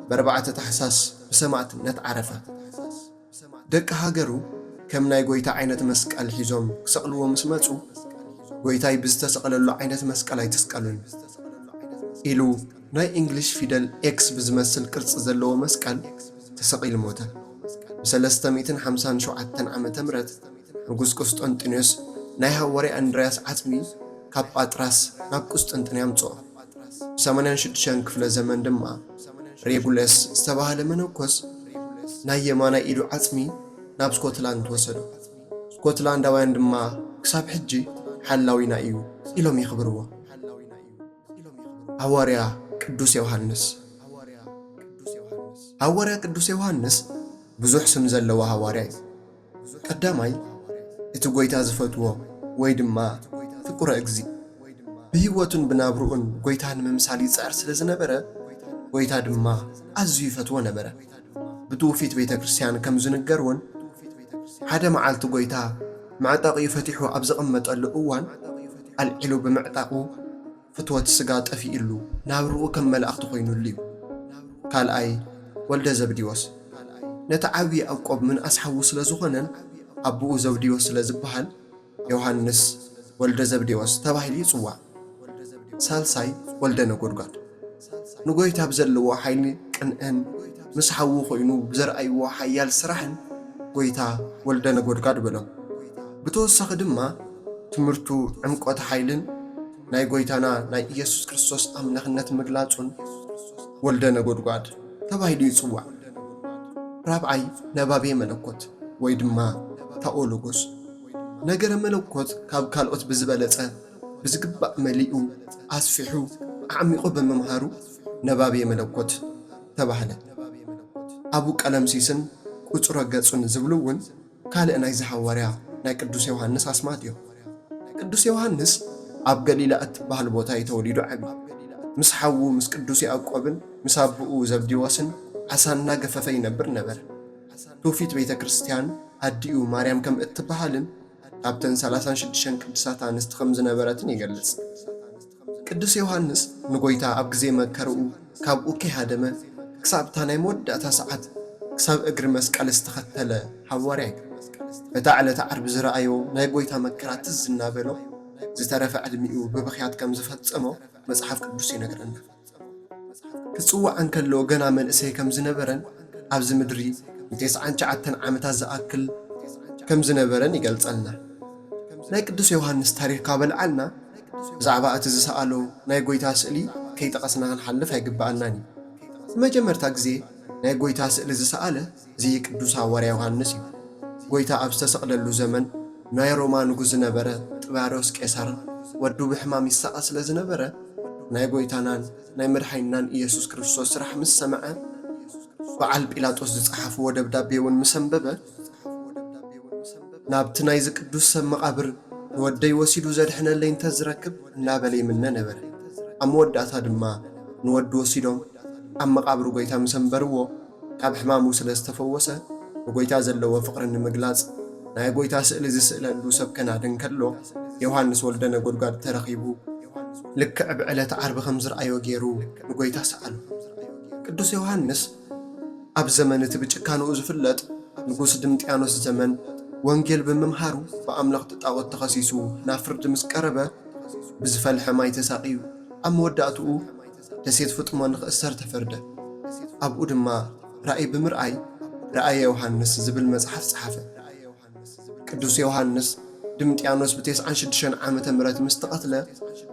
ብኣርባዕተ ታሕሳስ ብሰማእትነት ዓረፈ። ደቂ ሃገሩ ከም ናይ ጎይታ ዓይነት መስቀል ሒዞም ክሰቕልዎ ምስ መጹ፣ "ጎይታይ ብዝተሰቕለሉ ዓይነት መስቀል ኣይትስቀሉኒ" ኢሉ ናይ እንግሊሽ ፊደል ኤክስ ብዝመስል ቅርጺ ዘለዎ መስቀል ተሰቒሉ ሞተ። ብ ሰለስተ ሚእትን ሓምሳን ሸውዓተን ዓመተ ምህረት ንጉስ ቁስጠንጢኖስ ናይ ሃዋርያ ኣንድርያስ ዓጽሚ ካብ ጳጥራስ ናብ ቁስጠንጢንያ ኣምጽኦ። ብ86 ክፍለ ዘመን ድማ ሬጉለስ ዝተባህለ መነኮስ ናይ የማናይ ኢዱ ዓጽሚ ናብ ስኮትላንድ ወሰዶ። ስኮትላንዳውያን ድማ ክሳብ ሕጂ ሓላዊና እዩ ኢሎም የኽብርዎ። ሃዋርያ ቅዱስ ዮሃንስ። ሃዋርያ ቅዱስ ዮሃንስ ብዙሕ ስም ዘለዎ ሃዋርያ እዩ። ቀዳማይ፣ እቲ ጎይታ ዝፈትዎ ወይ ድማ ፍቁረ እግዚእ። ብህይወቱን ብናብርኡን ጎይታ ንምምሳል ይጽዕር ስለ ዝነበረ፣ ጎይታ ድማ ኣዝዩ ይፈትዎ ነበረ። ብትውፊት ቤተ ክርስቲያን ከም ዝንገር እውን፣ ሓደ መዓልቲ ጎይታ መዕጠቒኡ ፈቲሑ ኣብ ዘቐመጠሉ እዋን፣ ኣልዒሉ ብምዕጣቑ ፍትወት ስጋ ጠፊእሉ፣ ናብርኡ ከም መላእኽቲ ኮይኑሉ እዩ። ካልኣይ፣ ወልደ ዘብዲዎስ። ነቲ ዓብዪ ያዕቆብ ምንኣስ ሓዉ ስለ ዝኾነን፣ ኣቦኡ ዘብዲዎስ ስለ ዝበሃል፣ ዮሃንስ ወልደ ዘብዴዎስ ተባሂሉ ይጽዋዕ። ሳልሳይ፣ ወልደ ነጎድጓድ። ንጎይታ ብዘለዎ ሓይሊ ቅንእን ምስ ሓዉ ኮይኑ ብዘርኣይዎ ሓያል ስራሕን ጎይታ ወልደ ነጎድጓድ በሎም። ብተወሳኺ ድማ ትምህርቱ ዕምቆት ሓይልን ናይ ጎይታና ናይ ኢየሱስ ክርስቶስ ኣምላኽነት ምግላጹን ወልደ ነጎድጓድ ተባሂሉ ይጽዋዕ። ራብዓይ፣ ነባቤ መለኮት ወይ ድማ ታኦሎጎስ። ነገረ መለኮት ካብ ካልኦት ብዝበለጸ ብዝግባእ መሊኡ፣ ኣስፊሑ፣ ኣዕሚቑ ብምምሃሩ ነባቤ መለኮት ተባህለ። ኣቡ ቀለምሲስን ቁጽረ ገጹን ዝብሉ እውን ካልእ ናይዚ ሃዋርያ ናይ ቅዱስ ዮሃንስ ኣስማት እዮም። ቅዱስ ዮሃንስ ኣብ ገሊላ እትበሃል ቦታ እዩ ተወሊዱ ዓብዩ። ምስ ሓዉ ምስ ቅዱስ ያዕቆብን ምስ ኣቦኡ ዘብዲዎስን ዓሳ እናገፈፈ ይነብር ነበረ። ትውፊት ቤተ ክርስቲያን ኣዲኡ ማርያም ከም እትበሃልን ካብተን ሰላሳን ሽዱሽተን ቅዱሳት ኣንስቲ ከም ዝነበረትን ይገልጽ። ቅዱስ ዮሃንስ ንጎይታ ኣብ ግዜ መከርኡ ካብኡ ከይሃደመ ክሳብ እታ ናይ መወዳእታ ሰዓት ክሳብ እግሪ መስቀል ዝተኸተለ ሃዋርያ እዩ። እታ ዕለተ ዓርቢ ዝረኣዮ ናይ ጎይታ መከራ ትዝ እናበሎ ዝተረፈ ዕድሚኡ ብብኽያት ከም ዝፈጸሞ መጽሓፍ ቅዱስ ይነግረና። ክጽዋዕ እንከሎ ገና መንእሰይ ከም ዝነበረን ኣብዚ ምድሪ ንተስዓን ትሽዓተን ዓመታት ዝኣክል ከም ዝነበረን ይገልጸልና። ናይ ቅዱስ ዮሃንስ ታሪኽ ካብ ኣልዓልና ብዛዕባ እቲ ዝሰኣሎ ናይ ጎይታ ስእሊ ከይጠቐስና ክንሓልፍ ኣይግብኣናን እዩ። ንመጀመርታ ግዜ ናይ ጎይታ ስእሊ ዝሰኣለ እዚ ቅዱስ ሃዋርያ ዮሃንስ እዩ። ጎይታ ኣብ ዝተሰቕለሉ ዘመን ናይ ሮማ ንጉስ ዝነበረ ጥባርዮስ ቄሳር ወዱ ብሕማም ይሳቐ ስለ ዝነበረ ናይ ጎይታናን ናይ መድሓኒናን ኢየሱስ ክርስቶስ ስራሕ ምስ ሰምዐ፣ በዓል ጲላጦስ ዝጸሓፍዎ ደብዳቤ እውን ምስ ኣንበበ፣ ናብቲ ናይዚ ቅዱስ ሰብ መቓብር ንወደይ ወሲዱ ዘድሕነለይ እንተ ዝረክብ እናበለ ይምነ ነበረ። ኣብ መወዳእታ ድማ ንወዱ ወሲዶም ኣብ መቓብር ጎይታ ምስ ኣንበርዎ፣ ካብ ሕማሙ ስለ ዝተፈወሰ፣ ንጎይታ ዘለዎ ፍቕሪ ንምግላጽ ናይ ጎይታ ስእሊ ዝስእለሉ ሰብ ከናዲ እንከሎ፣ ዮሃንስ ወልደ ነጎድጓድ ተረኺቡ፣ ልክዕ ብዕለተ ዓርቢ ከም ዝረኣዮ ገይሩ ንጎይታ ሰኣሎ። ቅዱስ ዮሃንስ ኣብ ዘመን እቲ ብጭካንኡ ዝፍለጥ ንጉስ ድምጥያኖስ ዘመን ወንጌል ብምምሃሩ ብኣምለኽቲ ጣዖት ተኸሲሱ ናብ ፍርዲ ምስ ቀረበ፣ ብዝፈልሐ ማይ ተሳቕዩ ኣብ መወዳእትኡ ደሴት ፍጥሞ ንኽእሰር ተፈርደ። ኣብኡ ድማ ራእይ ብምርኣይ ራእየ ዮሃንስ ዝብል መጽሓፍ ጸሓፈ። ቅዱስ ዮሃንስ ድምጥያኖስ ብ96 ዓመተ ምህረት ምስ ተቐትለ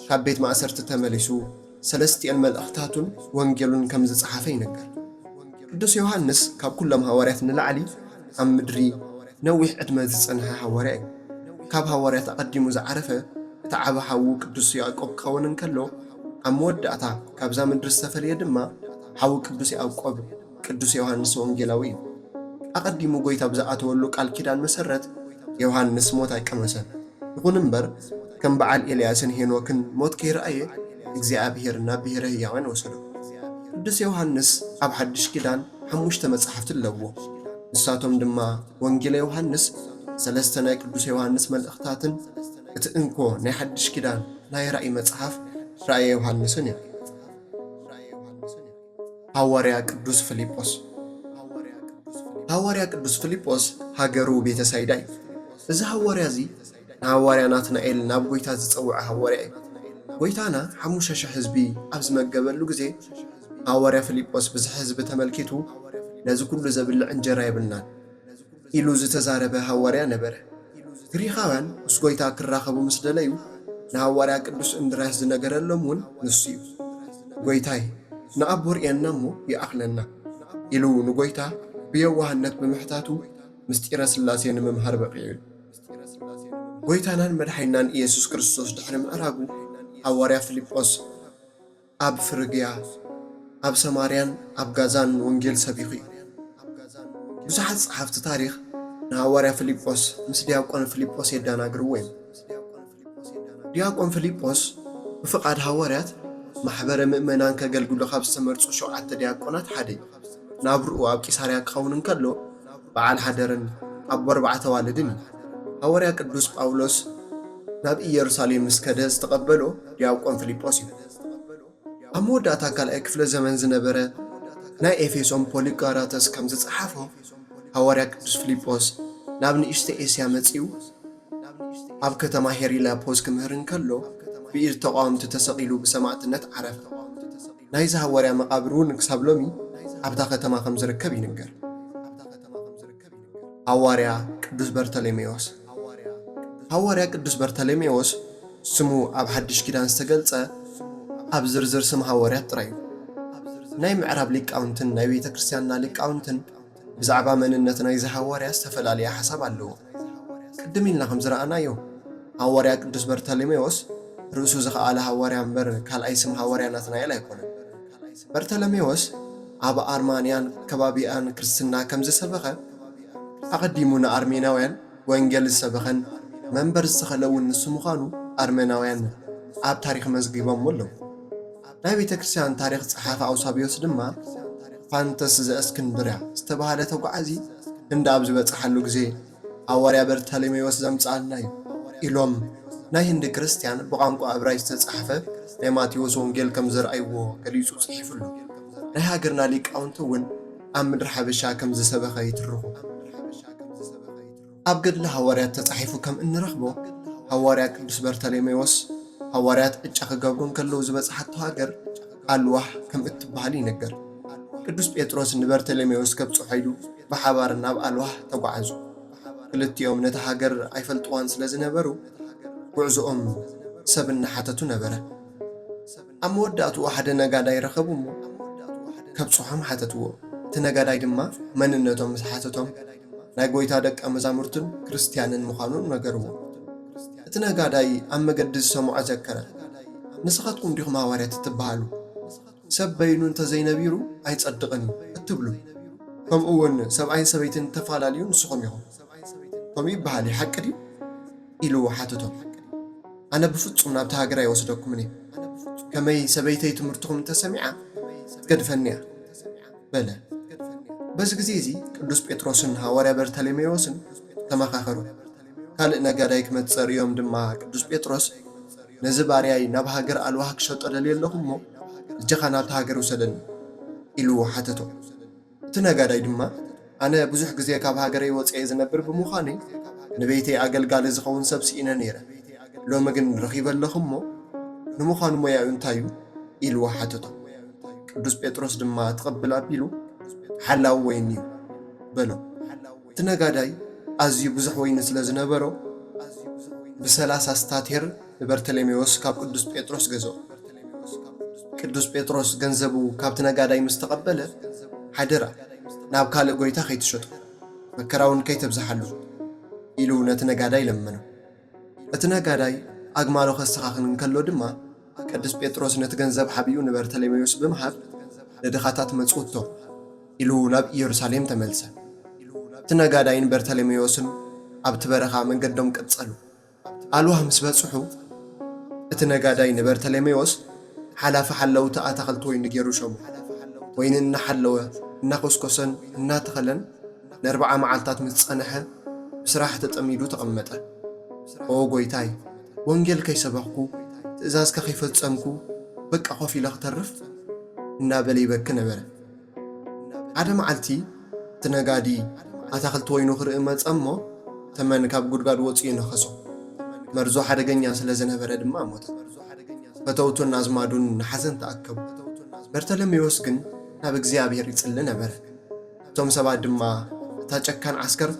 ካብ ቤት ማእሰርቲ ተመሊሱ ሰለስቲኤን መልእኽታቱን ወንጌሉን ከም ዝጸሓፈ ይንገር። ቅዱስ ዮሃንስ ካብ ኩሎም ሃዋርያት ንላዕሊ ኣብ ምድሪ ነዊሕ ዕድመ ዝጸንሐ ሃዋርያ እዩ። ካብ ሃዋርያት ኣቐዲሙ ዝዓረፈ እቲ ዓቢ ሓዉ ቅዱስ ያዕቆብ ክኸውን እንከሎ፣ ኣብ መወዳእታ ካብዛ ምድሪ ዝተፈልየ ድማ ሓዉ ቅዱስ ያዕቆብ ቅዱስ ዮሃንስ ወንጌላዊ እዩ። ኣቐዲሙ ጎይታ ብዝኣተወሉ ቃል ኪዳን መሰረት ዮሃንስ ሞት ኣይቀመሰን። ይኹን እምበር ከም በዓል ኤልያስን ሄኖክን ሞት ከይረኣየ እግዚኣብሔር ናብ ብሔረ ህያዋን ወሰዶ። ቅዱስ ዮሃንስ ኣብ ሓድሽ ኪዳን ሓሙሽተ መጻሕፍቲ ኣለዎ። ንሳቶም ድማ ወንጌለ ዮሃንስ፣ ሰለስተ ናይ ቅዱስ ዮሃንስ መልእኽታትን እቲ እንኮ ናይ ሓድሽ ኪዳን ናይ ራእይ መጽሓፍ ራእየ ዮሃንስን እዮም። ሃዋርያ ቅዱስ ፊልጶስ። ሃዋርያ ቅዱስ ፊልጶስ ሃገሩ ቤተሳይዳ እዩ። እዚ ሃዋርያ እዚ ንሃዋርያ ናትናኤል ናብ ጎይታ ዝጸውዐ ሃዋርያ እዩ። ጎይታና ሓሙሽተ ሽሕ ህዝቢ ኣብ ዝመገበሉ ግዜ፣ ሃዋርያ ፊልጶስ ብዝሒ ህዝቢ ተመልኪቱ፣ "ነዚ ኩሉ ዘብልዕ እንጀራ የብልናን" ኢሉ ዝተዛረበ ሃዋርያ ነበረ። ግሪኻውያን ምስ ጐይታ ክራኸቡ ምስ ደለዩ፣ ንሃዋርያ ቅዱስ እንድርያስ ዝነገረሎም እውን ንሱ እዩ። "ጐይታይ፣ ንኣቦ ርእየና እሞ ይኣኽለና" ኢሉ ንጐይታ ብየዋህነት ብምሕታቱ፣ ምስጢረ ሥላሴ ንምምሃር በቒዑ እዩ። ጐይታናን መድሓኒናን ኢየሱስ ክርስቶስ ድሕሪ ምዕራጉ፣ ሃዋርያ ፊልጶስ ኣብ ፍርግያ፣ ኣብ ሰማርያን ኣብ ጋዛን ወንጌል ሰቢኹ እዩ። ብዙሓት ጸሓፍቲ ታሪኽ ንሃዋርያ ፊልጶስ ምስ ዲያቆን ፊልጶስ የደናግርዎ እዮም። ዲያቆን ፊልጶስ ብፍቓድ ሃዋርያት ማሕበረ ምእመናን ከገልግሉ ካብ ዝተመርጹ ሸውዓተ ዲያቆናት ሓደ እዩ። ናብርኡ ኣብ ቂሳርያ ክኸውን እንከሎ፣ በዓል ሓደርን ኣቦ ኣርባዕተ ኣዋልድን እዩ። ሃዋርያ ቅዱስ ጳውሎስ ናብ ኢየሩሳሌም ምስ ከደ ዝተቐበሎ ዲያቆን ፊልጶስ እዩ። ኣብ መወዳእታ ካልኣይ ክፍለ ዘመን ዝነበረ ናይ ኤፌሶን ፖሊቃራተስ ከም ዝጸሓፎ፣ ሃዋርያ ቅዱስ ፊልጶስ ናብ ንእሽተ ኤስያ መጺኡ፣ ኣብ ከተማ ሄሪላፖስ ክምህር እንከሎ፣ ብኢድ ተቓወምቲ ተሰቒሉ ብሰማዕትነት ዓረፈ። ናይዚ ሃዋርያ መቓብር እውን ክሳብ ሎሚ ኣብታ ከተማ ከም ዝርከብ ይንገር። ሃዋርያ ቅዱስ በርተሌሜዎስ። ሃዋርያ ቅዱስ በርተሌሜዎስ ስሙ ኣብ ሓድሽ ኪዳን ዝተገልጸ ኣብ ዝርዝር ስም ሃዋርያት ጥራይ እዩ። ናይ ምዕራብ ሊቃውንትን ናይ ቤተ ክርስቲያንና ሊቃውንትን ብዛዕባ መንነት ናይዚ ሃዋርያ ዝተፈላለየ ሓሳብ ኣለዎ። ቅድም ኢልና ከም ዝረኣናዮ፣ ሃዋርያ ቅዱስ በርተሌሜዎስ ርእሱ ዝኸኣለ ሃዋርያ እምበር ካልኣይ ስም ሃዋርያ ናትናኤል ኣይኮነን። በርተለሜዎስ ኣብ ኣርማንያን ከባቢኣን ክርስትና ከም ዝሰበኸ፣ ኣቐዲሙ ንኣርሜናውያን ወንጌል ዝሰበኸን መንበር ዝተኸለ እውን ንሱ ምዃኑ ኣርሜናውያን ኣብ ታሪኽ መዝጊቦምዎ ኣለዉ። ናይ ቤተ ክርስቲያን ታሪኽ ጸሓፊ ኣውሳብዮስ ድማ ፋንተስ ዘእስክንድርያ ዝተባህለ ተጓዓዚ ህንዲ ኣብ ዝበጽሓሉ ግዜ፣ ሃዋርያ በርተሌሜዎስ ዘምጽኣልና እዩ ኢሎም፣ ናይ ህንዲ ክርስትያን ብቋንቋ እብራይስጥ ዝተጻሕፈ ናይ ማቴዎስ ወንጌል ከም ዘርኣይዎ ገሊጹ ጽሒፉ ኣሎ። ናይ ሃገርና ሊቃውንቲ እውን ኣብ ምድሪ ሓበሻ ከም ዝሰበኸ ይትርኹ። ኣብ ገድሊ ሃዋርያት ተጻሒፉ ከም እንረኽቦ፣ ሃዋርያ ቅዱስ በርተሌሜዎስ፣ ሃዋርያት ዕጫ ክገብሩ እንከለዉ ዝበጽሓቶ ሃገር ኣልዋህ ከም እትበሃል ይንገር። ቅዱስ ጴጥሮስ ንበርተሌሜዎስ ከብጽሖ ኢሉ ብሓባር ናብ ኣልዋህ ተጓዓዙ። ክልቲኦም ነታ ሃገር ኣይፈልጥዋን ስለ ዝነበሩ፣ ጉዕዞኦም ሰብ እናሓተቱ ነበረ። ኣብ መወዳእትኡ ሓደ ነጋዳይ ረኸቡ እሞ ከብጽሖም ሓተትዎ። እቲ ነጋዳይ ድማ መንነቶም ምስ ሓተቶም፣ ናይ ጐይታ ደቀ መዛሙርትን ክርስትያንን ምዃኑ ነገርዎ። እቲ ነጋዳይ ኣብ መገዲ ዝሰምዖ ዘከረ። "ንስኻትኩም ዲኹም ሃዋርያት እትበሃሉ? ሰብ በይኑ እንተዘይነቢሩ ኣይጸድቕን እዩ እትብሉ፣ ከምኡ እውን ሰብኣይን ሰበይትን እተፈላለዩ ንስኹም ኢኹም። ከምኡ ይበሃል እዩ፣ ሓቂ ድዩ?" ኢሉ ሓተቶም። "ኣነ ብፍጹም ናብቲ ሃገር ኣይወስደኩምን እየ። ከመይ ሰበይተይ ትምህርትኹም እንተሰሚዓ ትገድፈኒ እያ" በለ። በዚ ግዜ እዚ ቅዱስ ጴጥሮስን ሃዋርያ በርተሌሜዎስን ተመኻኸሩ። ካልእ ነጋዳይ ክመጽእ ርእዮም ድማ ቅዱስ ጴጥሮስ፣ "ነዚ ባርያይ ናብ ሃገር ኣልዋህ ክሸጦ ደልየ ኣለኹ እሞ፣ እጀኻ ናብቲ ሃገር ውሰደኒ" ኢሉ ሓተቶ። እቲ ነጋዳይ ድማ፣ "ኣነ ብዙሕ ግዜ ካብ ሃገረይ ወጺኤ ዝነብር ብምዃነይ፣ ንቤተይ ኣገልጋሊ ዝኸውን ሰብ ስኢነ ነይረ። ሎሚ ግን ረኺበ ኣለኹ እሞ፣ ንምዃኑ ሞያኡ እንታይ እዩ?" ኢልዎ ሓተቶ። ቅዱስ ጴጥሮስ ድማ ትቕብል ኣቢሉ፣ "ሓላዊ ወይኒ እዩ" በሎ። እቲ ነጋዳይ ኣዝዩ ብዙሕ ወይኒ ስለ ዝነበሮ፣ ብሰላሳ ስታቴር ንበርተሌሜዎስ ካብ ቅዱስ ጴጥሮስ ገዝኦ። ቅዱስ ጴጥሮስ ገንዘቡ ካብቲ ነጋዳይ ምስ ተቐበለ፣ "ሓደራ፣ ናብ ካልእ ጐይታ ከይትሸጦ፣ መከራ እውን ከይተብዝሓሉ" ኢሉ ነቲ ነጋዳይ ለመኖ። እቲ ነጋዳይ ኣግማሉ ከስተኻኽል እንከሎ ድማ፣ ቅዱስ ጴጥሮስ ነቲ ገንዘብ ሓቢኡ ንበርተሌሜዎስ ብምሃብ፣ "ንድኻታት መጽውቶም" ኢሉ ናብ ኢየሩሳሌም ተመልሰ። እቲ ነጋዳይን በርተሌሜዎስን ኣብቲ በረኻ መንገዶም ቀጸሉ። ኣልዋህ ምስ በጽሑ፣ እቲ ነጋዳይ ንበርተሌሜዎስ፣ ሓላፊ ሓለውቲ ኣታኽልቲ ወይኒ ገይሩ ሸሙ። ወይኒ እናሓለወ፣ እናኾስኮሰን እናተኸለን ንኣርብዓ መዓልታት ምስ ጸንሐ፣ ብስራሕ ተጠሚዱ ተቐመጠ። "ኦ ጐይታይ፣ ወንጌል ከይሰበኽኩ፣ ትእዛዝካ ከይፈጸምኩ፣ በቃ ኮፍ ኢለ ክተርፍ?" እናበለ ይበኪ ነበረ። ሓደ መዓልቲ እቲ ነጋዲ ኣታኽልቲ ወይኑ ክርኢ መጸ እሞ፣ ተመን ካብ ጉድጓድ ወጺኡ ነኸሶ። መርዙ ሓደገኛ ስለ ዝነበረ ድማ ሞተ። ፈተውቱን ኣዝማዱን ንሓዘን ተኣከቡ። በርተለሜዎስ ግን ናብ እግዚኣብሔር ይጽሊ ነበረ። እቶም ሰባት ድማ፣ "እታ ጨካን ዓስከር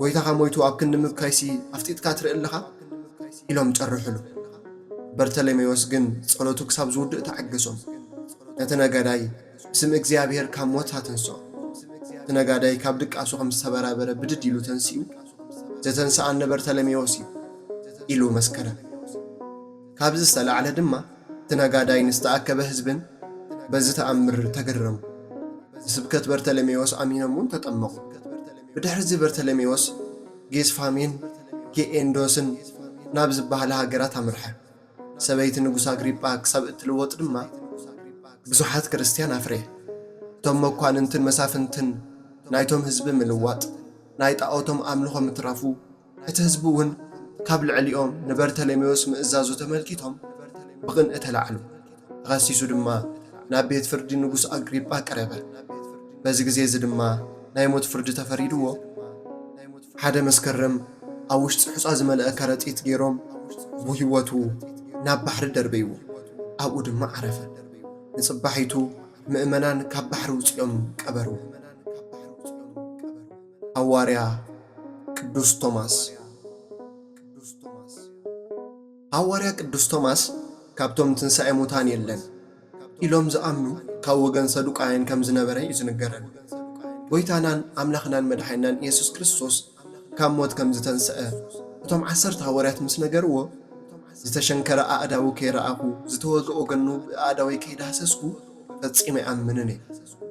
ጎይታኻ ሞይቱ ኣብ ክንዲ ምብካይሲ ኣፍጢጥካ ትርኢ ኣለኻ? ኢሎም ጨርሑሉ። በርተለሜዎስ ግን ጸሎቱ ክሳብ ዝውድእ ተዓገሶም። ነቲ ነጋዳይ ብስም እግዚኣብሔር ካብ ሞት ኣተንስኦ። እቲ ነጋዳይ ካብ ድቃሱ ከም ዝተበራበረ ብድድ ኢሉ ተንሲኡ፣ "ዘተንስኣኒ በርተለሜዎስ እዩ" ኢሉ መስከረ። ካብዚ ዝተላዕለ ድማ እቲ ነጋዳይ ንዝተኣከበ ህዝብን በዚ ተኣምር ተገረሙ። ብስብከት በርተለሜዎስ ኣሚኖም እውን ተጠመቑ። ብድሕርዚ በርተለሜዎስ ጌስፋሜን ጌኤንዶስን ናብ ዝበሃላ ሃገራት ኣምርሐ። ሰበይቲ ንጉስ ኣግሪጳ ክሳብ እትልወጥ ድማ ብዙሓት ክርስትያን ኣፍረየ። እቶም መኳንንትን መሳፍንትን ናይቶም ህዝቢ ምልዋጥ፣ ናይ ጣኦቶም ኣምልኾ ምትራፉ፣ እቲ ህዝቢ እውን ካብ ልዕሊኦም ንበርተለሜዎስ ምእዛዙ ተመልኪቶም ብቕንኢ ተላዕሉ። ተኸሲሱ ድማ ናብ ቤት ፍርዲ ንጉስ ኣግሪጳ ቀረበ። በዚ ግዜ እዚ ድማ ናይ ሞት ፍርዲ ተፈሪድዎ። ሓደ መስከረም ኣብ ውሽጢ ሑጻ ዝመልአ ከረጢት ገይሮም ብህይወቱ ናብ ባሕሪ ደርበይዎ። ኣብኡ ድማ ዓረፈ። ንጽባሒቱ ምእመናን ካብ ባሕሪ ውጺኦም ቀበርዎ። ሃዋርያ ቅዱስ ቶማስ። ሃዋርያ ቅዱስ ቶማስ ካብቶም ትንሳኤ ሙታን የለን ኢሎም ዝኣምኑ ካብ ወገን ሰዱቃውያን ከም ዝነበረ እዩ ዝንገረን። ጎይታናን ኣምላኽናን መድሓኒናን ኢየሱስ ክርስቶስ ካብ ሞት ከም ዝተንስአ እቶም ዓሰርተ ሃዋርያት ምስ ነገርዎ፣ "ዝተሸንከረ ኣእዳዉ ከይረኣኹ፣ ዝተወግአ ጎኑ ብኣእዳወይ ከይዳህሰስኩ ፈጺመ ኣይኣምንን እየ"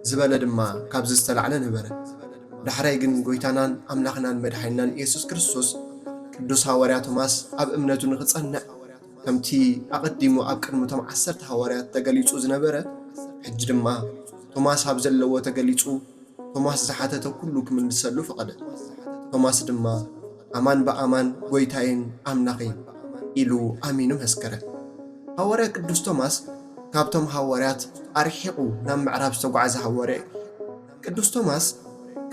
ዝበለ ድማ ካብዚ ዝተላዕለ ነበረ። ዳሕራይ ግን ጎይታናን ኣምላኽናን መድሓኒናን ኢየሱስ ክርስቶስ ቅዱስ ሃዋርያ ቶማስ ኣብ እምነቱ ንኽጸንዕ፣ ከምቲ ኣቐዲሙ ኣብ ቅድሚ እቶም ዓሰርተ ሃዋርያት ተገሊጹ ዝነበረ፣ ሕጂ ድማ ቶማስ ኣብ ዘለዎ ተገሊጹ፣ ቶማስ ዝሓተተ ኩሉ ክምልሰሉ ፈቐደ። ቶማስ ድማ፣ "ኣማን ብኣማን ጐይታዬን ኣምላኸይን" ኢሉ ኣሚኑ መስከረ። ሃዋርያ ቅዱስ ቶማስ ካብቶም ሃዋርያት ኣርሒቑ ናብ ምዕራብ ዝተጓዕዘ ሃዋርያ እዩ። ቅዱስ ቶማስ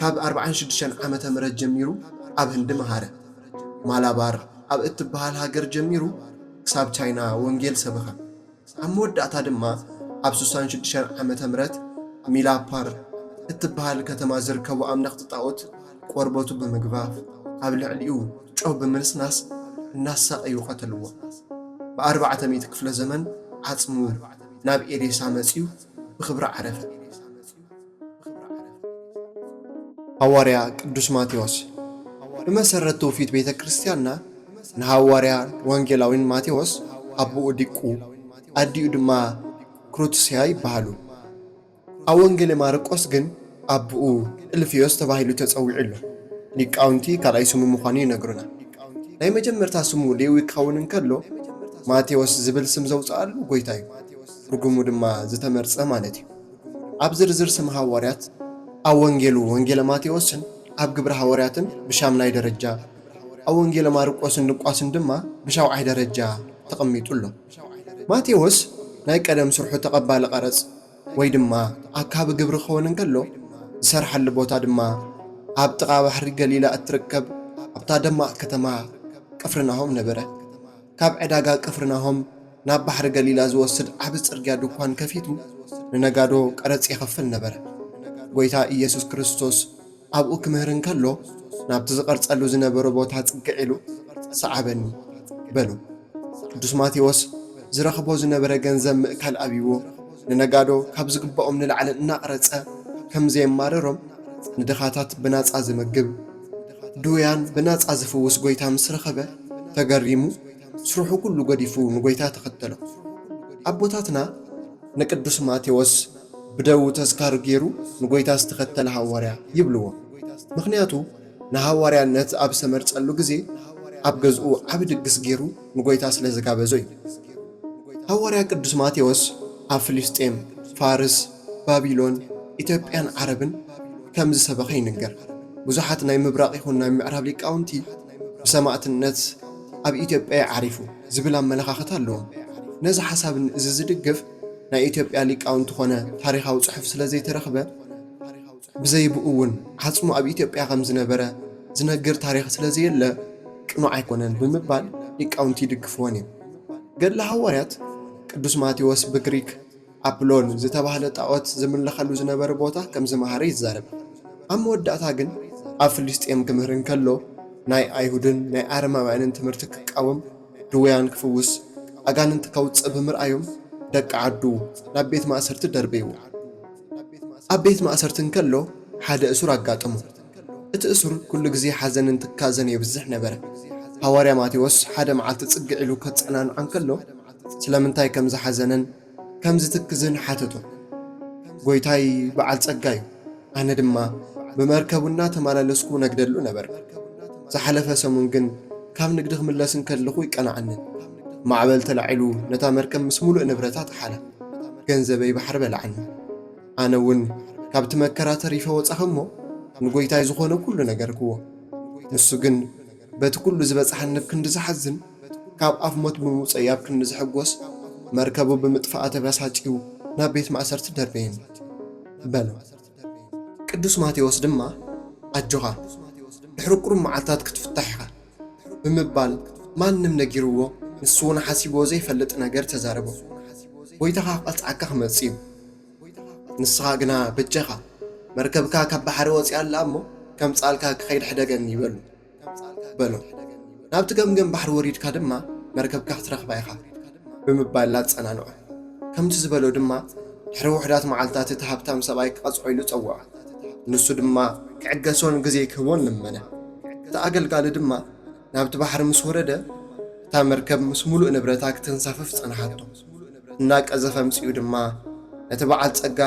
ካብ ኣርብዓን ሽዱሽተን ዓመተ ምህረት ጀሚሩ ኣብ ህንዲ መሃረ። ማላባር ኣብ እትበሃል ሃገር ጀሚሩ ክሳብ ቻይና ወንጌል ሰበኸ። ኣብ መወዳእታ ድማ ኣብ ስሳን ሽዱሽተን ዓመተ ምህረት ሚላፓር እትበሃል ከተማ ዝርከቡ ኣምለኽቲ ጣኦት ቆርበቱ ብምግፋፍ፣ ኣብ ልዕሊኡ ጨው ብምንስናስ እናሳቐዩ ቀተልዎ። ብኣርባዕተ ሚእቲ ክፍለ ዘመን ዓጽሙ ናብ ኤዴሳ መጺኡ ብኽብሪ ዓረፈ። ሃዋርያ ቅዱስ ማቴዎስ። ብመሰረት ትውፊት ቤተ ክርስቲያንና ንሃዋርያ ወንጌላዊን ማቴዎስ ኣቦኡ ዲቁ፣ ኣዲኡ ድማ ክሩትስያ ይበሃሉ። ኣብ ወንጌል ማርቆስ ግን ኣቦኡ እልፍዮስ ተባሂሉ ተጸዊዑ ኣሎ። ሊቃውንቲ ካልኣይ ስሙ ምዃኑ ይነግሩና። ናይ መጀመርታ ስሙ ሌዊ ክኸውን እንከሎ፣ ማቴዎስ ዝብል ስም ዘውጽኣሉ ጐይታ እዩ። ትርጉሙ ድማ ዝተመርጸ ማለት እዩ። ኣብ ዝርዝር ስም ሃዋርያት ኣብ ወንጌሉ ወንጌለ ማቴዎስን ኣብ ግብረ ሃዋርያትን ብሻምናይ ደረጃ፣ ኣብ ወንጌለ ማርቆስን ሉቃስን ድማ ብሻውዓይ ደረጃ ተቐሚጡ ኣሎ። ማቴዎስ ናይ ቀደም ስርሑ ተቐባሊ ቀረጽ ወይ ድማ ኣካቢ ግብሪ ክኸውን እንከሎ፣ ዝሰርሓሉ ቦታ ድማ ኣብ ጥቓ ባሕሪ ገሊላ እትርከብ ኣብታ ደማቕ ከተማ ቅፍርናሆም ነበረ። ካብ ዕዳጋ ቅፍርናሆም ናብ ባሕሪ ገሊላ ዝወስድ ዓቢ ጽርግያ ድኳን ከፊቱ ንነጋዶ ቀረጽ የኸፍል ነበረ። ጐይታ ኢየሱስ ክርስቶስ ኣብኡ ክምህር እንከሎ፣ ናብቲ ዝቐርጸሉ ዝነበረ ቦታ ጽግዕ ኢሉ፣ "ሰዓበኒ" በሎ። ቅዱስ ማቴዎስ ዝረኽቦ ዝነበረ ገንዘብ ምእካል ኣብይዎ፣ ንነጋዶ ካብ ዝግብኦም ንላዕሊ እናቕረጸ ከም ዘየማርሮም፣ ንድኻታት ብናጻ ዝምግብ፣ ድውያን ብናጻ ዝፍውስ ጐይታ ምስ ረኸበ ተገሪሙ፣ ስርሑ ኩሉ ገዲፉ ንጐይታ ተኸተሎ። ኣቦታትና ንቅዱስ ማቴዎስ ብደዉ ተዝካር ገይሩ ንጎይታ ዝተኸተለ ሃዋርያ ይብልዎ። ምኽንያቱ ንሃዋርያነት ኣብ ዝተመርጸሉ ግዜ ኣብ ገዝኡ ዓቢ ድግስ ገይሩ ንጎይታ ስለ ዝጋበዞ እዩ። ሃዋርያ ቅዱስ ማቴዎስ ኣብ ፍልስጤም፣ ፋርስ፣ ባቢሎን፣ ኢትዮጵያን ዓረብን ከም ዝሰበኸ ይንገር። ብዙሓት ናይ ምብራቕ ይኹን ናይ ምዕራብ ሊቃውንቲ ብሰማእትነት ኣብ ኢትዮጵያ እዩ ዓሪፉ ዝብል ኣመለኻኽታ ኣለዎም። ነዚ ሓሳብ እዚ ዝድግፍ ናይ ኢትዮጵያ ሊቃውንቲ ኾነ ታሪኻዊ ጽሑፍ ስለ ዘይተረኽበ፣ ብዘይ ብኡ እውን ዓጽሙ ኣብ ኢትዮጵያ ከም ዝነበረ ዝነግር ታሪኽ ስለ ዘየለ ቅኑዕ ኣይኮነን ብምባል ሊቃውንቲ ይድግፍወን እዮም። ገድለ ሃዋርያት ቅዱስ ማቴዎስ ብግሪክ ኣፕሎን ዝተባህለ ጣዖት ዝምለኸሉ ዝነበረ ቦታ ከም ዝመሃረ ይዛረብ። ኣብ መወዳእታ ግን ኣብ ፍልስጤም ክምህር እንከሎ ናይ ኣይሁድን ናይ ኣረማውያንን ትምህርቲ ክቃወም፣ ድውያን ክፍውስ፣ ኣጋንንቲ ከውጽእ ብምርኣዮም፣ ደቂ ዓዱ ናብ ቤት ማእሰርቲ ደርበይዎ። ኣብ ቤት ማእሰርቲ እንከሎ ሓደ እሱር ኣጋጠሞ። እቲ እሱር ኩሉ ግዜ ሓዘንን ትካዘን የብዝሕ ነበረ። ሃዋርያ ማቴዎስ ሓደ መዓልቲ ጽግዕ ኢሉ ከጸናንዖ እንከሎ፣ ስለምንታይ ከም ዝሓዘነን ከም ዝትክዝን ሓተቶ። ጎይታይ በዓል ጸጋ እዩ፣ ኣነ ድማ ብመርከቡ እናተመላለስኩ ነግደሉ ነበር። ዝሓለፈ ሰሙን ግን ካብ ንግዲ ክምለስ እንከለኹ ይቀናዓንን። ማዕበል ተላዒሉ ነታ መርከብ ምስ ሙሉእ ንብረታ ተሓላ። ገንዘበይ ባሕሪ በላዓኒ። ኣነ እውን ካብቲ መከራ ተሪፈ ወጻኹ እሞ ንጎይታይ ዝኾነ ኩሉ ነገርክዎ። ንሱ ግን በቲ ኩሉ ዝበጽሓኒ ኣብ ክንዲ ዝሓዝን፣ ካብ ኣፍ ሞት ብምውጸይ ኣብ ክንዲ ዝሕጎስ፣ መርከቡ ብምጥፋኣ ተበሳጭዩ ናብ ቤት ማእሰርቲ ደርበየኒ በሎ። ቅዱስ ማቴዎስ ድማ ኣጆኻ፣ ድሕሪ ቁሩብ መዓልታት ክትፍታሕ ኢኻ ብምባል ማንም ነጊርዎ፣ ንሱ እውን ሓሲብዎ ዘይፈልጥ ነገር ተዛረቦ። ጎይታኻ ክቐጽዓካ ክመጽእ እዩ። ንስኻ ግና በጃኻ መርከብካ ካብ ባሕሪ ወጺኣ ኣላ እሞ ከምጽኣልካ ክኸይድ ሕደገኒ በሉ በሎ። ናብቲ ገምገም ባሕሪ ወሪድካ ድማ መርከብካ ክትረኽባ ኢኻ ብምባል ኣጸናንዖ። ከምቲ ዝበሎ ድማ ድሕሪ ውሑዳት መዓልታት እቲ ሃብታም ሰብኣይ ክቐጽዖ ኢሉ ጸውዖ። ንሱ ድማ ክዕገሶን ግዜ ክህቦን ለመነ። እቲ ኣገልጋሊ ድማ ናብቲ ባሕሪ ምስ ወረደ እታ መርከብ ምስ ሙሉእ ንብረታ ክትንሳፈፍ ጸንሓቶ። እናቀዘፈ ኣምጺኡ ድማ ነቲ በዓል ጸጋ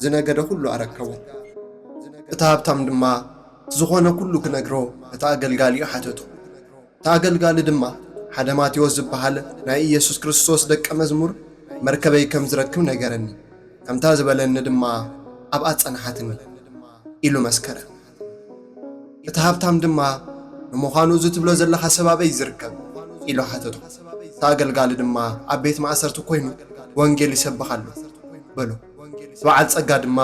ዝነገደ ኩሉ ኣረከቦ። እቲ ሃብታም ድማ እቲ ዝኾነ ኩሉ ክነግሮ ነቲ ኣገልጋሊኡ ሓተቶ። እቲ ኣገልጋሊ ድማ ሓደ ማቴዎስ ዝበሃል ናይ ኢየሱስ ክርስቶስ ደቀ መዝሙር መርከበይ ከም ዝረክብ ነገረኒ፣ ከምታ ዝበለኒ ድማ ኣብኣ ጸንሓትኒ ኢሉ መስከረ። እቲ ሃብታም ድማ ንምዃኑ እዚ ትብሎ ዘለኻ ሰብ ኣበይ ዝርከብ ኢሉ ሓተቶ። እቲ ኣገልጋሊ ድማ ኣብ ቤት ማእሰርቲ ኮይኑ ወንጌል ይሰብኽ ኣሎ በሎ። በዓል ጸጋ ድማ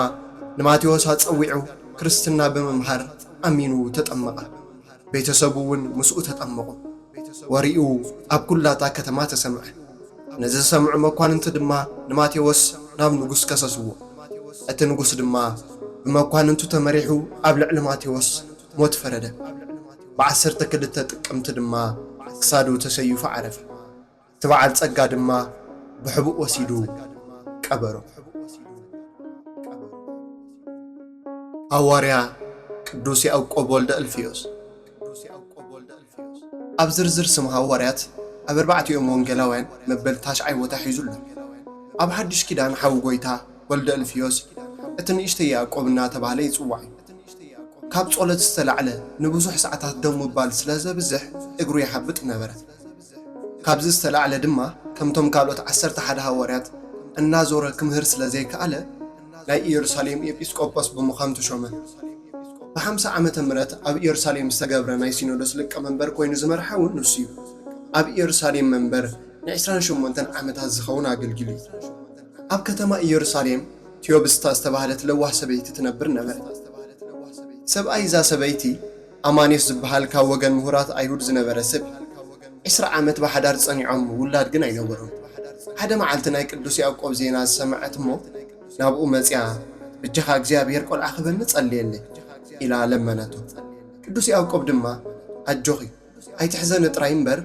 ንማቴዎስ ኣጸዊዑ ክርስትና ብምምሃር ኣሚኑ ተጠመቐ። ቤተሰቡ እውን ምስኡ ተጠመቑ። ወሬኡ ኣብ ኩላታ ከተማ ተሰምዐ። ነዚ ዝሰምዑ መኳንንቲ ድማ ንማቴዎስ ናብ ንጉስ ከሰስዎ። እቲ ንጉስ ድማ ብመኳንንቱ ተመሪሑ ኣብ ልዕሊ ማቴዎስ ሞት ፈረደ። ብዓሰርተ ክልተ ጥቅምቲ ድማ ክሳዱ ተሰይፉ ዓረፈ። እቲ በዓል ጸጋ ድማ ብሕቡእ ወሲዱ ቀበሮ። ሃዋርያ ቅዱስ ያዕቆብ ወልደ እልፍዮስ። ኣብ ዝርዝር ስም ሃዋርያት ኣብ ኣርባዕቲኦም ወንጌላውያን መበል ታሽዓይ ቦታ ሒዙ ኣሎ። ኣብ ሓድሽ ኪዳን ሓው ጎይታ ወልደ እልፍዮስ እቲ ንእሽተይ ያዕቆብ እናተባህለ ይጽዋዕ እዩ። ካብ ጸሎት ዝተላዕለ ንብዙሕ ሰዓታት ደው ምባል ስለ ዘብዝሕ እግሩ ይሓብጥ ነበረ። ካብዚ ዝተላዕለ ድማ ከምቶም ካልኦት ዓሰርተ ሓደ ሃዋርያት እናዞረ ክምህር ስለ ዘይከኣለ ናይ ኢየሩሳሌም ኤጲስቆጶስ ብምዃን ተሾመ። ብሓምሳ ዓመተ ምህረት ኣብ ኢየሩሳሌም ዝተገብረ ናይ ሲኖዶስ ሊቀ መንበር ኮይኑ ዝመርሓ እውን ንሱ እዩ። ኣብ ኢየሩሳሌም መንበር ንዕስራን ሸሞንተን ዓመታት ዝኸውን ኣገልጊሉ እዩ። ኣብ ከተማ ኢየሩሳሌም ቲዮብስታ ዝተባህለት ለዋህ ሰበይቲ ትነብር ነበረት። ሰብኣይ እዛ ሰበይቲ ኣማኔስ ዝበሃል ካብ ወገን ምሁራት ኣይሁድ ዝነበረ ሰብ እዩ። ዕስራ ዓመት ብሓዳር ጸኒዖም ውላድ ግን ኣይነበሮም። ሓደ መዓልቲ ናይ ቅዱስ ያዕቆብ ዜና ዝሰምዐት እሞ ናብኡ መጺኣ፣ "በጃኻ እግዚኣብሔር ቆልዓ ክበኒ ጸልየለይ" ኢላ ለመነቶ። ቅዱስ ያዕቆብ ድማ፣ "ኣጆኺ ኣይትሕዘኒ ጥራይ እምበር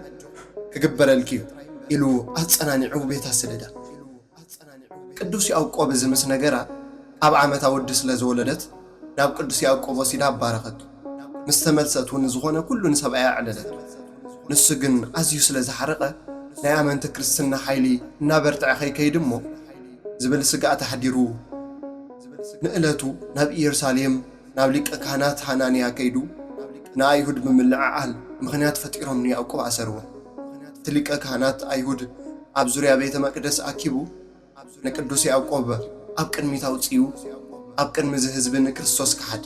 ክግበረልኪ እዩ" ኢሉ ኣጸናኒዑ ቤታ ሰደዳ። ቅዱስ ያዕቆብ እዚ ምስ ነገራ ኣብ ዓመታ ወዲ ስለ ዝወለደት ናብ ቅዱስ ያዕቆብ ወሲዳ ኣባረኸቶ። ምስ ተመልሰት እውን ዝኾነ ኩሉ ንሰብኣያ ኣዕለለቶ። ንሱ ግን ኣዝዩ ስለ ዝሓረቐ ናይ ኣመንቲ ክርስትና ሓይሊ እናበርትዐ ከይከይድ እሞ ዝብል ስግኣት ኣሕዲሩ ንእለቱ ናብ ኢየሩሳሌም ናብ ሊቀ ካህናት ሃናንያ ከይዱ ንኣይሁድ ብምልዕዓል ምኽንያት ፈጢሮም ንያዕቆብ ኣሰርዎ። እቲ ሊቀ ካህናት ኣይሁድ ኣብ ዙርያ ቤተ መቅደስ ኣኪቡ ንቅዱስ ያዕቆብ ኣብ ቅድሚት ኣውጺኡ ኣብ ቅድሚ እዚ ህዝቢ ንክርስቶስ ክሓድ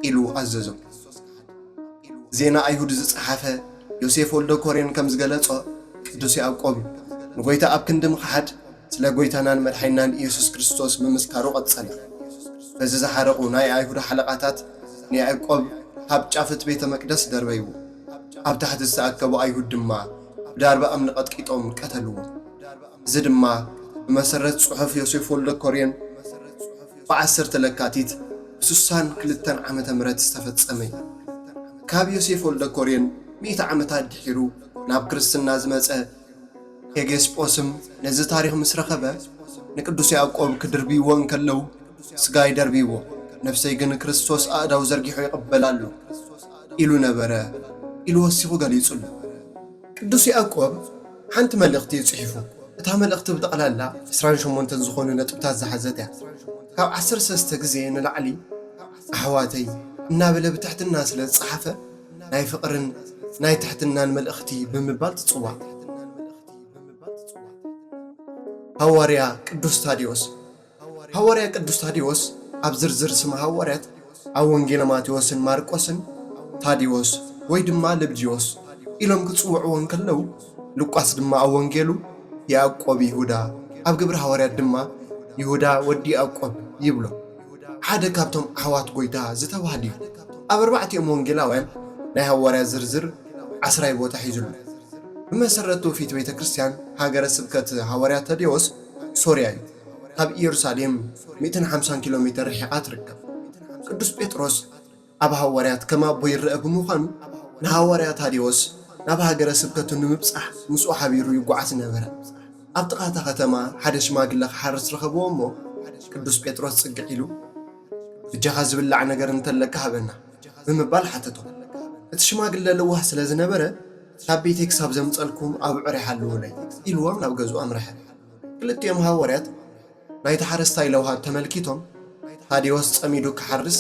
ኢሉ ኣዘዞ። ዜና ኣይሁድ ዝጸሓፈ ዮሴፍ ወልደ ኮሬን ከም ዝገለጾ ቅዱስ ያዕቆብ ንጎይታ ኣብ ክንዲ ምኽሓድ ስለ ጎይታናን መድሓኒናን ኢየሱስ ክርስቶስ ምምስካሩ ቀጸለ። በዚ ዝሓረቑ ናይ ኣይሁድ ሓለቓታት ንያዕቆብ ካብ ጫፍ እቲ ቤተ መቅደስ ደርበይዎ። ኣብ ታሕቲ ዝተኣከቡ ኣይሁድ ድማ ብዳርባ እምኒ ቀጥቂጦም ቀተልዎ። እዚ ድማ ብመሰረት ጽሑፍ ዮሴፍ ወልደ ኮርዮን ብዓሰርተ ለካቲት ብስሳን ክልተን ዓመተ ምህረት ዝተፈጸመ እዩ። ካብ ዮሴፍ ወልደ ኮርዮን ሚእቲ ዓመታት ድሒሩ ናብ ክርስትና ዝመጸ ሄጌስጶስም ነዚ ታሪኽ ምስ ረኸበ፣ ንቅዱስ ያዕቆብ ክድርብይዎ እንከለዉ፣ "ስጋይ ደርብይዎ፣ ነፍሰይ ግን ክርስቶስ ኣእዳው ዘርጊሑ ይቕበል ኣሎ" ኢሉ ነበረ ኢሉ ወሲኹ ገሊጹሉ። ቅዱስ ያዕቆብ ሓንቲ መልእኽቲ እዩ ጽሒፉ። እታ መልእኽቲ ብጠቕላላ ዕስራን ሸሞንተን ዝኾኑ ነጥብታት ዝሓዘት እያ። ካብ ዓሰርተ ሰለስተ ግዜ ንላዕሊ "ኣሕዋተይ" እናበለ ብትሕትና ስለ ዝጸሓፈ፣ ናይ ፍቕርን ናይ ትሕትናን መልእኽቲ ብምባል ትጽዋዕ። ሃዋርያ ቅዱስ ታዲዎስ። ሃዋርያ ቅዱስ ታዲዎስ ኣብ ዝርዝር ስም ሃዋርያት ኣብ ወንጌለ ማቴዎስን ማርቆስን ታዲዎስ ወይ ድማ ልብድዮስ ኢሎም ክጽውዕዎ እንከለዉ፣ ሉቃስ ድማ ኣብ ወንጌሉ ያዕቆብ ይሁዳ፣ ኣብ ግብሪ ሃዋርያት ድማ ይሁዳ ወዲ ያዕቆብ ይብሎ። ሓደ ካብቶም ኣሕዋት ጎይታ ዝተባህሉ እዩ። ኣብ ኣርባዕቲኦም ወንጌላውያን ናይ ሃዋርያት ዝርዝር ዓስራይ ቦታ ሒዙ ኣሎ። ብመሰረት ትውፊት ቤተ ክርስቲያን፣ ሃገረ ስብከት ሃዋርያ ታዴዎስ ሶርያ እዩ። ካብ ኢየሩሳሌም ሚእትን ሓምሳን ኪሎ ሜተር ርሒቓ ትርከብ። ቅዱስ ጴጥሮስ ኣብ ሃዋርያት ከም ኣቦ ይረአ ብምዃኑ፣ ንሃዋርያ ታዴዎስ ናብ ሃገረ ስብከቱ ንምብጻሕ ምስኡ ሓቢሩ ይጓዓዝ ነበረ። ኣብ ጥቓ እታ ከተማ ሓደ ሽማግለ ክሓርስ ረኸብዎ እሞ፣ ቅዱስ ጴጥሮስ ጽግዕ ኢሉ፣ "ብጃኻ ዝብላዕ ነገር እንተለካ ሃበና" ብምባል ሓተቶ። እቲ ሽማግለ ለዋህ ስለ ዝነበረ፣ "ካብ ቤተይ ክሳብ ዘምጸልኩም ኣብ ዕሬ ሓልዉለይ" ኢልዎም ናብ ገዝኡ ኣምርሐ። ክልቲኦም ሃዋርያት ናይቲ ሓረስታይ ለውሃት ተመልኪቶም፣ ታዴዎስ ጸሚዱ ክሓርስ፣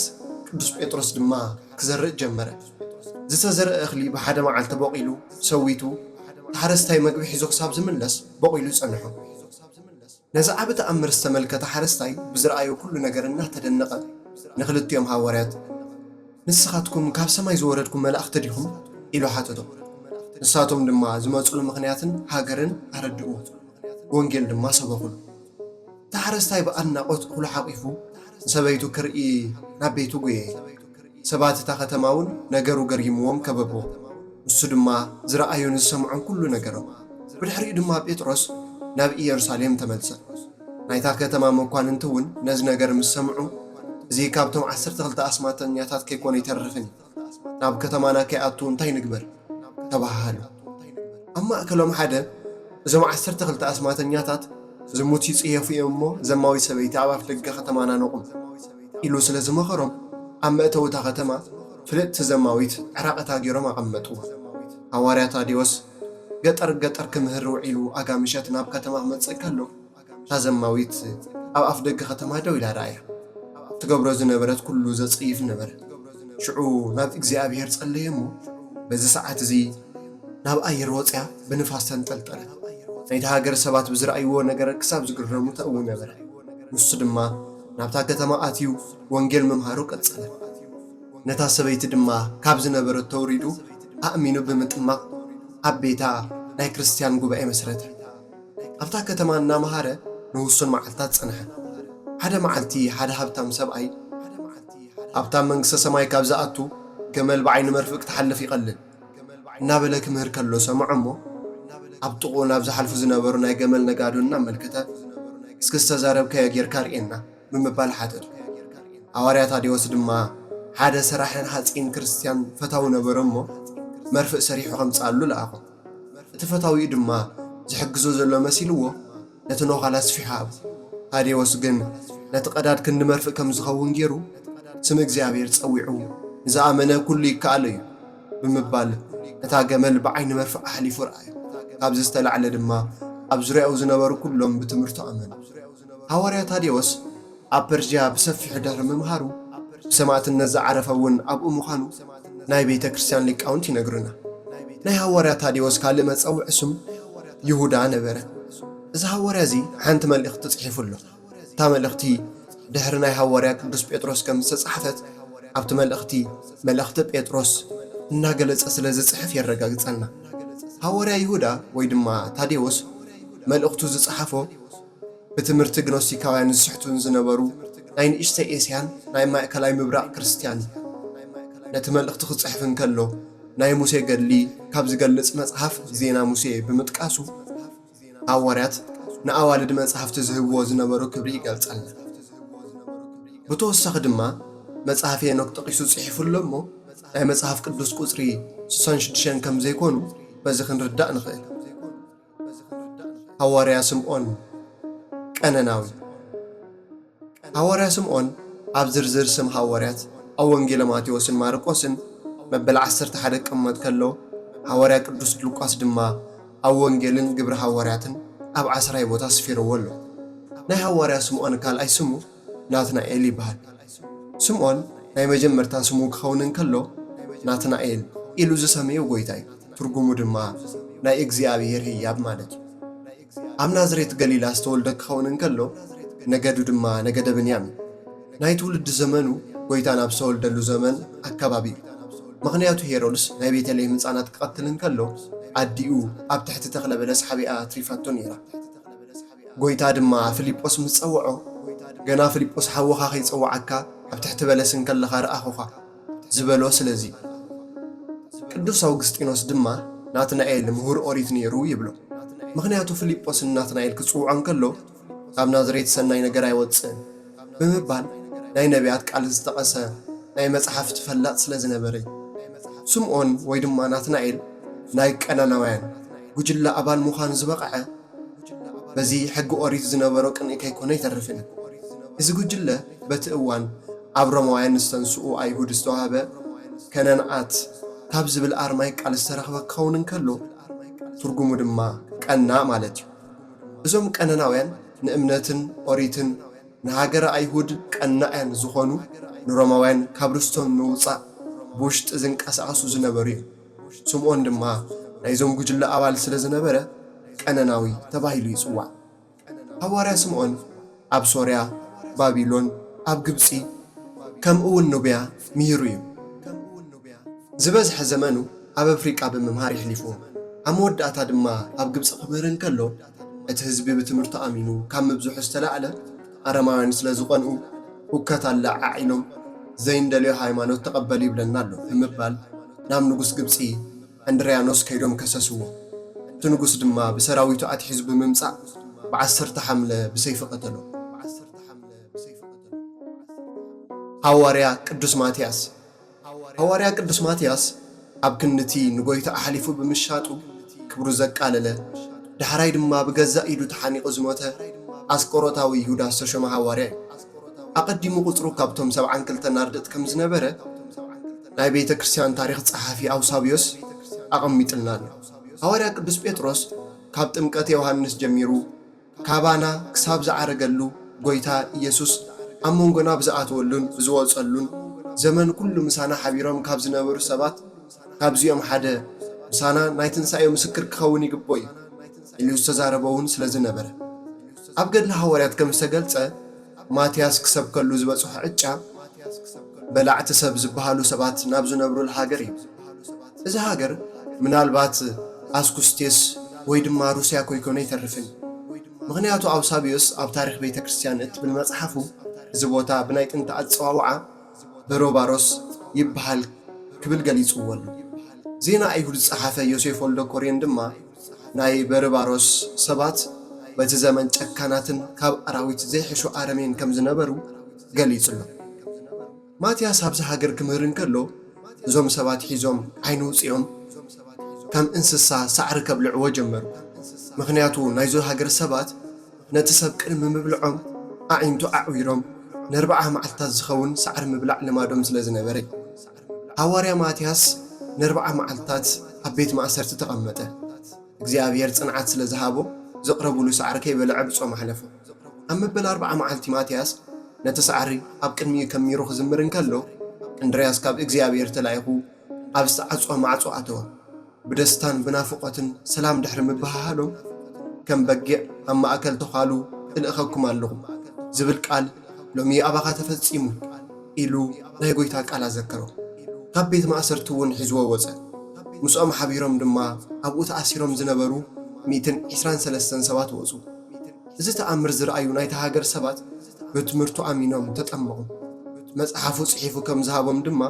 ቅዱስ ጴጥሮስ ድማ ክዘርእ ጀመረ። ዝተዘርአ እኽሊ ብሓደ መዓልቲ ቦቒሉ፣ ሰዊቱ፣ እቲ ሓረስታይ መግቢ ሒዙ ክሳብ ዝምለስ ቦቒሉ ጸንሑ። ነዚ ዓቢ ተኣምር ዝተመልከተ ሓረስታይ ብዝረኣዮ ኩሉ ነገር እናተደነቐ ንኽልቲኦም ሃዋርያት፣ "ንስኻትኩም ካብ ሰማይ ዝወረድኩም መላእኽቲ ዲኹም?" ኢሉ ሓተቶ። ንሳቶም ድማ ዝመጹሉ ምኽንያትን ሃገርን ኣረድእዎ። ወንጌል ድማ ሰበኹሉ። እቲ ሓረስታይ ብኣድናቖት እኽሉ ሓቂፉ ንሰበይቱ ክርኢ ናብ ቤቱ ጉየየ። ሰባት እታ ከተማ እውን ነገሩ ገሪምዎም ከበብዎ። ንሱ ድማ ዝረኣዮን ዝሰምዖን ኩሉ ነገሮም። ብድሕሪኡ ድማ ጴጥሮስ ናብ ኢየሩሳሌም ተመልሰ። ናይታ ከተማ መኳንንቲ እውን ነዚ ነገር ምስ ሰምዑ፣ "እዚ ካብቶም ዓሰርተ ክልተ ኣስማተኛታት ከይኮነ ኣይተርፍን እዩ። ናብ ከተማና ከይኣቱ እንታይ ንግበር?" ተባሃሃሉ። ኣብ ማእከሎም ሓደ፣ "እዞም ዓሰርተ ክልተ ኣስማተኛታት ዝሙት ይጽየፉ እዮም እሞ፣ ዘማዊት ሰበይቲ ኣብ ኣፍ ደገ ከተማና ነቑም" ኢሉ ስለ ዝመኸሮም፣ ኣብ መእተዊ እታ ከተማ ፍልጥቲ ዘማዊት ዕራቐታ ገይሮም ኣቐመጥዋ። ሃዋርያ ታዴዎስ ገጠር ገጠር ክምህር ውዒሉ፣ ኣጋ ምሸት ናብ ከተማ ክመጽእ ከሎ፣ እታ ዘማዊት ኣብ ኣፍ ደገ ከተማ ደው ኢላ ረኣያ። ትገብሮ ዝነበረት ኩሉ ዘጸይፍ ነበረ። ሽዑ ናብ እግዚኣብሔር ጸለየ እሞ፣ በዚ ሰዓት እዚ ናብ ኣየር ወጽያ ብንፋስ ተንጠልጠለት። ናይቲ ሃገር ሰባት ብዝረኣይዎ ነገር ክሳብ ዝግረሙ ተእዉ ነበረ። ንሱ ድማ ናብታ ከተማ ኣትዩ ወንጌል ምምሃሩ ቀጸለ። ነታ ሰበይቲ ድማ ካብ ዝነበረት ተውሪዱ ኣእሚኑ ብምጥማቕ፣ ኣብ ቤታ ናይ ክርስትያን ጉባኤ መስረተ። ኣብታ ከተማ እናመሃረ ንውሱን መዓልታት ጸንሐ። ሓደ መዓልቲ ሓደ ሃብታም ሰብኣይ፣ "ሃብታም መንግስተ ሰማይ ካብ ዝኣቱ፣ ገመል ብዓይኒ መርፍእ ክትሓልፍ ይቐልል" እናበለ ክምህር ከሎ ሰምዖ እሞ፣ ኣብ ጥቕኡ ናብ ዝሓልፉ ዝነበሩ ናይ ገመል ነጋዶ እናመልከተ፣ "እስኪ ዝተዛረብካዮ ጌርካ ርእየና" ብምባል ሓተቶ። ሃዋርያ ታዴዎስ ድማ ሓደ ሰራሕን ሓጺን ክርስትያን ፈታዊ ነበሮ እሞ፣ መርፍእ ሰሪሑ ከምጽኣሉ ለኣኾ። እቲ ፈታዊኡ ድማ ዝሕግዞ ዘሎ መሲልዎ፣ ነቲ ነዃል ኣስፊሑ ሃቦ። ታዴዎስ ግን ነቲ ቀዳድ ክንዲ መርፍእ ከም ዝኸውን ገይሩ፣ ስም እግዚኣብሔር ጸዊዑ፣ "ንዝኣመነ ኩሉ ይከኣሎ እዩ" ብምባል፣ ነታ ገመል ብዓይኒ መርፍእ ኣሕሊፉ ረኣዮ። ካብዚ ዝተላዕለ ድማ ኣብ ዙርያኡ ዝነበሩ ኩሎም ብትምህርቱ ኣመኑ። ሃዋርያ ታዴዎስ ኣብ ፐርዥያ ብሰፊሑ ድሕሪ ምምሃሩ፣ ብሰማእትነት ዝዓረፈ እውን ኣብኡ ምዃኑ ናይ ቤተ ክርስቲያን ሊቃውንት ይነግሩና። ናይ ሃዋርያ ታዴዎስ ካልእ መጸውዒ ስም ይሁዳ ነበረ። እዚ ሃዋርያ እዚ ሓንቲ መልእኽቲ ጽሒፉ ኣሎ። እታ መልእኽቲ ድሕሪ ናይ ሃዋርያ ቅዱስ ጴጥሮስ ከም ዝተጻሕፈት፣ ኣብቲ መልእኽቲ፣ "መልእኽቲ ጴጥሮስ" እናገለጸ ስለ ዝጽሕፍ የረጋግጸልና። ሃዋርያ ይሁዳ ወይ ድማ ታዴዎስ መልእኽቱ ዝጸሓፎ፣ ብትምህርቲ ግኖስቲካውያን ዝስሕቱን ዝነበሩ ናይ ንእሽተይ ኤስያን ናይ ማእከላይ ምብራቕ ክርስትያን እዩ። ነቲ መልእኽቲ ክጽሕፍ እንከሎ፣ ናይ ሙሴ ገድሊ ካብ ዝገልጽ መጽሓፍ ዜና ሙሴ ብምጥቃሱ፣ ሃዋርያት ንኣዋልድ መጻሕፍቲ ዝህብዎ ዝነበሩ ክብሪ ይገልጸልና። ብተወሳኺ ድማ፣ መጽሓፍ ሄኖክ ጠቒሱ ጽሒፉ ኣሎ እሞ፣ ናይ መጽሓፍ ቅዱስ ቁጽሪ ስሳን ሽዱሽተን ከም ዘይኮኑ በዚ ክንርዳእ ንኽእል። ሃዋርያ ስምዖን ቀነናዊ። ሃዋርያ ስምዖን ኣብ ዝርዝር ስም ሃዋርያት ኣብ ወንጌለ ማቴዎስን ማርቆስን መበል ዓሰርተ ሓደ ክቕመጥ ከሎ፣ ሃዋርያ ቅዱስ ሉቃስ ድማ ኣብ ወንጌልን ግብሪ ሃዋርያትን ኣብ ዓስራይ ቦታ ስፊርዎ ኣሎ። ናይ ሃዋርያ ስምዖን ካልኣይ ስሙ ናትናኤል ይበሃል። ስምዖን ናይ መጀመርታ ስሙ ክኸውን እንከሎ፣ ናትናኤል ኢሉ ዝሰመዮ ጎይታ እዩ። ትርጉሙ ድማ ናይ እግዚኣብሔር ህያብ ማለት እዩ። ኣብ ናዝሬት ገሊላ ዝተወልደ ክኸውን እንከሎ፣ ነገዱ ድማ ነገደ ብንያም እዩ። ናይ ትውልዲ ዘመኑ ጎይታ ናብ ዝተወልደሉ ዘመን ኣከባቢ እዩ። ምኽንያቱ ሄሮድስ ናይ ቤተልሔም ህፃናት ክቐትል እንከሎ፣ ኣዲኡ ኣብ ትሕቲ ተኽለ በለስ ሓቢኣ ኣትሪፋቶ ነይራ። ጎይታ ድማ ፊልጶስ ምስ ጸውዖ፣ "ገና ፊልጶስ ሓውኻ ከይጸውዓካ ኣብ ትሕቲ በለስ እንከለኻ ረኣኹኻ" ዝበሎ ስለዚ። ቅዱስ ኣውግስጢኖስ ድማ ናትናኤል ምሁር ኦሪት ነይሩ ይብሎ። ምኽንያቱ ፊልጶስ ንናትናኤል ክጽውዖ እንከሎ፣ "ካብ ናዝሬት ሰናይ ነገር ኣይወጽእን" ብምባል ናይ ነቢያት ቃል ዝጠቐሰ ናይ መጽሓፍቲ ፈላጥ ስለ ዝነበረ እዩ። ስምዖን ወይ ድማ ናትናኤል ናይ ቀነናውያን ጉጅለ ኣባል ምዃኑ ዝበቕዐ በዚ ሕጊ ኦሪት ዝነበሮ ቅንኢ ከይኮነ ኣይተርፍን። እዚ ጉጅለ በቲ እዋን ኣብ ሮማውያን ዝተንስኡ ኣይሁድ ዝተዋህበ ከነንኣት ካብ ዝብል ኣርማይ ቃል ዝተረኽበ ክኸውን እንከሎ፣ ትርጉሙ ድማ ቀና ማለት እዩ። እዞም ቀነናውያን ንእምነትን ኦሪትን ንሃገረ ኣይሁድ ቀናእያን ዝኾኑ፣ ንሮማውያን ካብ ርስቶም ምውጻእ ብውሽጢ ዝንቀሳቐሱ ዝነበሩ እዮም። ስምዖን ድማ ናይዞም ጉጅለ ኣባል ስለ ዝነበረ ቀነናዊ ተባሂሉ ይጽዋዕ። ሃዋርያ ስምዖን ኣብ ሶርያ፣ ባቢሎን፣ ኣብ ግብጺ፣ ከምኡ እውን ኑብያ ምሂሩ እዩ። ዝበዝሐ ዘመኑ ኣብ ኣፍሪቃ ብምምሃር የሕሊፉ። ኣብ መወዳእታ ድማ ኣብ ግብጺ ክምህር እንከሎ፣ እቲ ህዝቢ ብትምህርቱ ኣሚኑ ካብ ምብዝሑ ዝተላዕለ፣ ኣረማውያን ስለ ዝቐንኡ፣ ሁከት ኣለዓዒሎም ዘይንደልዮ ሃይማኖት ተቐበሉ ይብለና ኣሎ ብምባል ናብ ንጉስ ግብጺ ኣንድርያኖስ ከይዶም ከሰስዎ። እቲ ንጉስ ድማ ብሰራዊቱ ኣትሒዙ ብምምጻእ፣ ብዓሰርተ ሓምለ ብሰይፊ ቀተሎ። ሃዋርያ ቅዱስ ማትያስ። ሃዋርያ ቅዱስ ማትያስ ኣብ ክንድቲ ንጎይታ ኣሕሊፉ ብምሻጡ ክብሩ ዘቃለለ፣ ዳሕራይ ድማ ብገዛእ ኢዱ ተሓኒቑ ዝሞተ ኣስቆሮታዊ ይሁዳ ዝተሾመ ሃዋርያ እዩ። ኣቐዲሙ ቁጽሩ ካብቶም ሰብዓን ክልተን ኣርድእት ከም ዝነበረ ናይ ቤተ ክርስቲያን ታሪኽ ጸሓፊ ኣውሳብዮስ ኣቐሚጥልና ኣሎ። ሃዋርያ ቅዱስ ጴጥሮስ ካብ ጥምቀት ዮሃንስ ጀሚሩ ካባና ክሳብ ዝዓረገሉ፣ ጎይታ ኢየሱስ ኣብ መንጎና ብዝኣተወሉን ብዝወጸሉን ዘመን ኩሉ ምሳና ሓቢሮም ካብ ዝነበሩ ሰባት፣ ካብዚኦም ሓደ ምሳና ናይ ትንሳኤኡ ምስክር ክኸውን ይግብኦ እዩ ኢሉ ዝተዛረበ እውን ስለ ዝነበረ፣ ኣብ ገድሊ ሃዋርያት ከም ዝተገልጸ፣ ማትያስ ክሰብከሉ ዝበጽሖ ዕጫ፣ በላዕቲ ሰብ ዝበሃሉ ሰባት ናብ ዝነብሩሉ ሃገር እዩ። እዚ ሃገር ምናልባት ኣስኩስቴስ ወይ ድማ ሩስያ ኮይኮነ ኣይተርፍን። ምኽንያቱ ኣውሳብዮስ ኣብ ታሪኽ ቤተ ክርስቲያን እትብል መጽሓፉ፣ እዚ ቦታ ብናይ ጥንቲ ኣጸዋውዓ በሮባሮስ ይበሃል ክብል ገሊጽዎ ኣሎ። ዜና ኣይሁድ ዝጸሓፈ ዮሴፍ ወልደ ኮርዮን ድማ፣ ናይ በርባሮስ ሰባት በቲ ዘመን ጨካናትን ካብ ኣራዊት ዘይሕሹ ኣረሜን ከም ዝነበሩ ገሊጹ ኣሎ። ማትያስ ኣብዚ ሃገር ክምህር እንከሎ፣ እዞም ሰባት ሒዞም ዓይኒ ውጺኦም ከም እንስሳ ሳዕሪ ከብልዕዎ ጀመሩ። ምኽንያቱ ናይዞ ሃገር ሰባት ነቲ ሰብ ቅድሚ ምብልዖም ኣዒንቱ ኣዕዊሮም ንኣርብዓ መዓልታት ዝኸውን ሳዕሪ ምብላዕ ልማዶም ስለ ዝነበረ እዩ። ሃዋርያ ማትያስ ንኣርብዓ መዓልታት ኣብ ቤት ማእሰርቲ ተቐመጠ። እግዚኣብሔር ጽንዓት ስለ ዝሃቦ፣ ዘቕረቡሉ ሳዕሪ ከይበልዐ ብጾም ኣሕለፎ። ኣብ መበል ኣርብዓ መዓልቲ ማትያስ ነቲ ሳዕሪ ኣብ ቅድሚኡ ከሚሩ ክዝምር እንከሎ፣ እንድርያስ ካብ እግዚኣብሔር ተላኢኹ ኣብ ዝተዓጽወ ማዕጾ ኣተወ። ብደስታን ብናፍቖትን ሰላም ድሕሪ ምብህሃሎም፣ "ከም በጊዕ ኣብ ማእከል ተዃሉ እልእኸኩም ኣለኹ" ዝብል ቃል ሎሚ ኣባኻ ተፈጺሙ ኢሉ ናይ ጐይታ ቃል ኣዘከሮ። ካብ ቤት ማእሰርቲ እውን ሒዝዎ ወጸ። ምስኦም ሓቢሮም ድማ ኣብኡ ተኣሲሮም ዝነበሩ ሚእትን ዕስራን ሰለስተን ሰባት ወጹ። እዚ ተኣምር ዝረኣዩ ናይታ ሃገር ሰባት ብትምህርቱ ኣሚኖም ተጠመቑ። መጽሓፉ ጽሒፉ ከም ዝሃቦም ድማ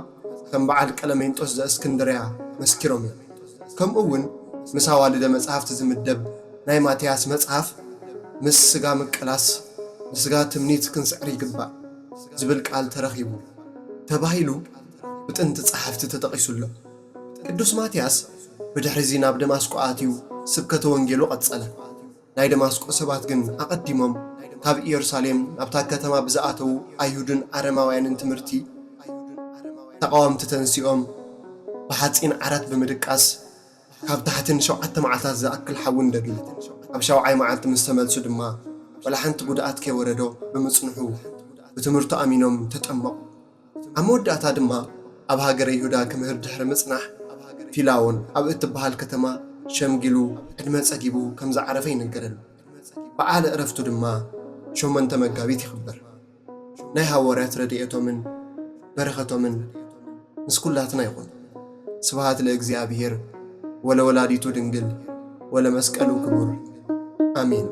ከም በዓል ቀለሜንጦስ ዘእስክንድርያ መስኪሮም እዮም። ከምኡ እውን ምስ ኣዋልደ መጻሕፍቲ ዝምደብ ናይ ማትያስ መጽሓፍ፣ "ምስ ስጋ ምቅላስ ንስጋ ትምኒት ክንስዕር ይግባእ" ዝብል ቃል ተረኺቡ ተባሂሉ ብጥንቲ ጸሓፍቲ ተጠቒሱ ኣሎ። ቅዱስ ማትያስ ብድሕሪዚ ናብ ደማስቆ ኣትዩ ስብከተ ወንጌሉ ቀጸለ። ናይ ደማስቆ ሰባት ግን ኣቐዲሞም ካብ ኢየሩሳሌም ናብታ ከተማ ብዝኣተዉ ኣይሁድን ኣረማውያንን ትምህርቲ ተቓወምቲ ተንሲኦም ብሓጺን ዓራት ብምድቃስ ካብ ታሕቲ ንሸውዓተ መዓልታት ዝኣክል ሓዊ ንደዱ። ኣብ ሻውዓይ መዓልቲ ምስ ተመልሱ ድማ ዋላ ሓንቲ ጉድኣት ከይወረዶ ብምጽንሑ ብትምህርቱ ኣሚኖም ተጠመቑ። ኣብ መወዳእታ ድማ ኣብ ሃገረ ይሁዳ ክምህር ድሕሪ ምጽናሕ ፊላዎን ኣብ እትበሃል ከተማ ሸምጊሉ ዕድመ ጸጊቡ ከም ዝዓረፈ ይንገረሉ። በዓለ ዕረፍቱ ድማ ሸሞንተ መጋቢት ይኽበር። ናይ ሃዋርያት ረድኤቶምን በረኸቶምን ምስ ኩላትና ይኹን። ስብሃት ለእግዚኣብሔር ወለወላዲቱ ድንግል ወለመስቀሉ ክቡር ኣሜን።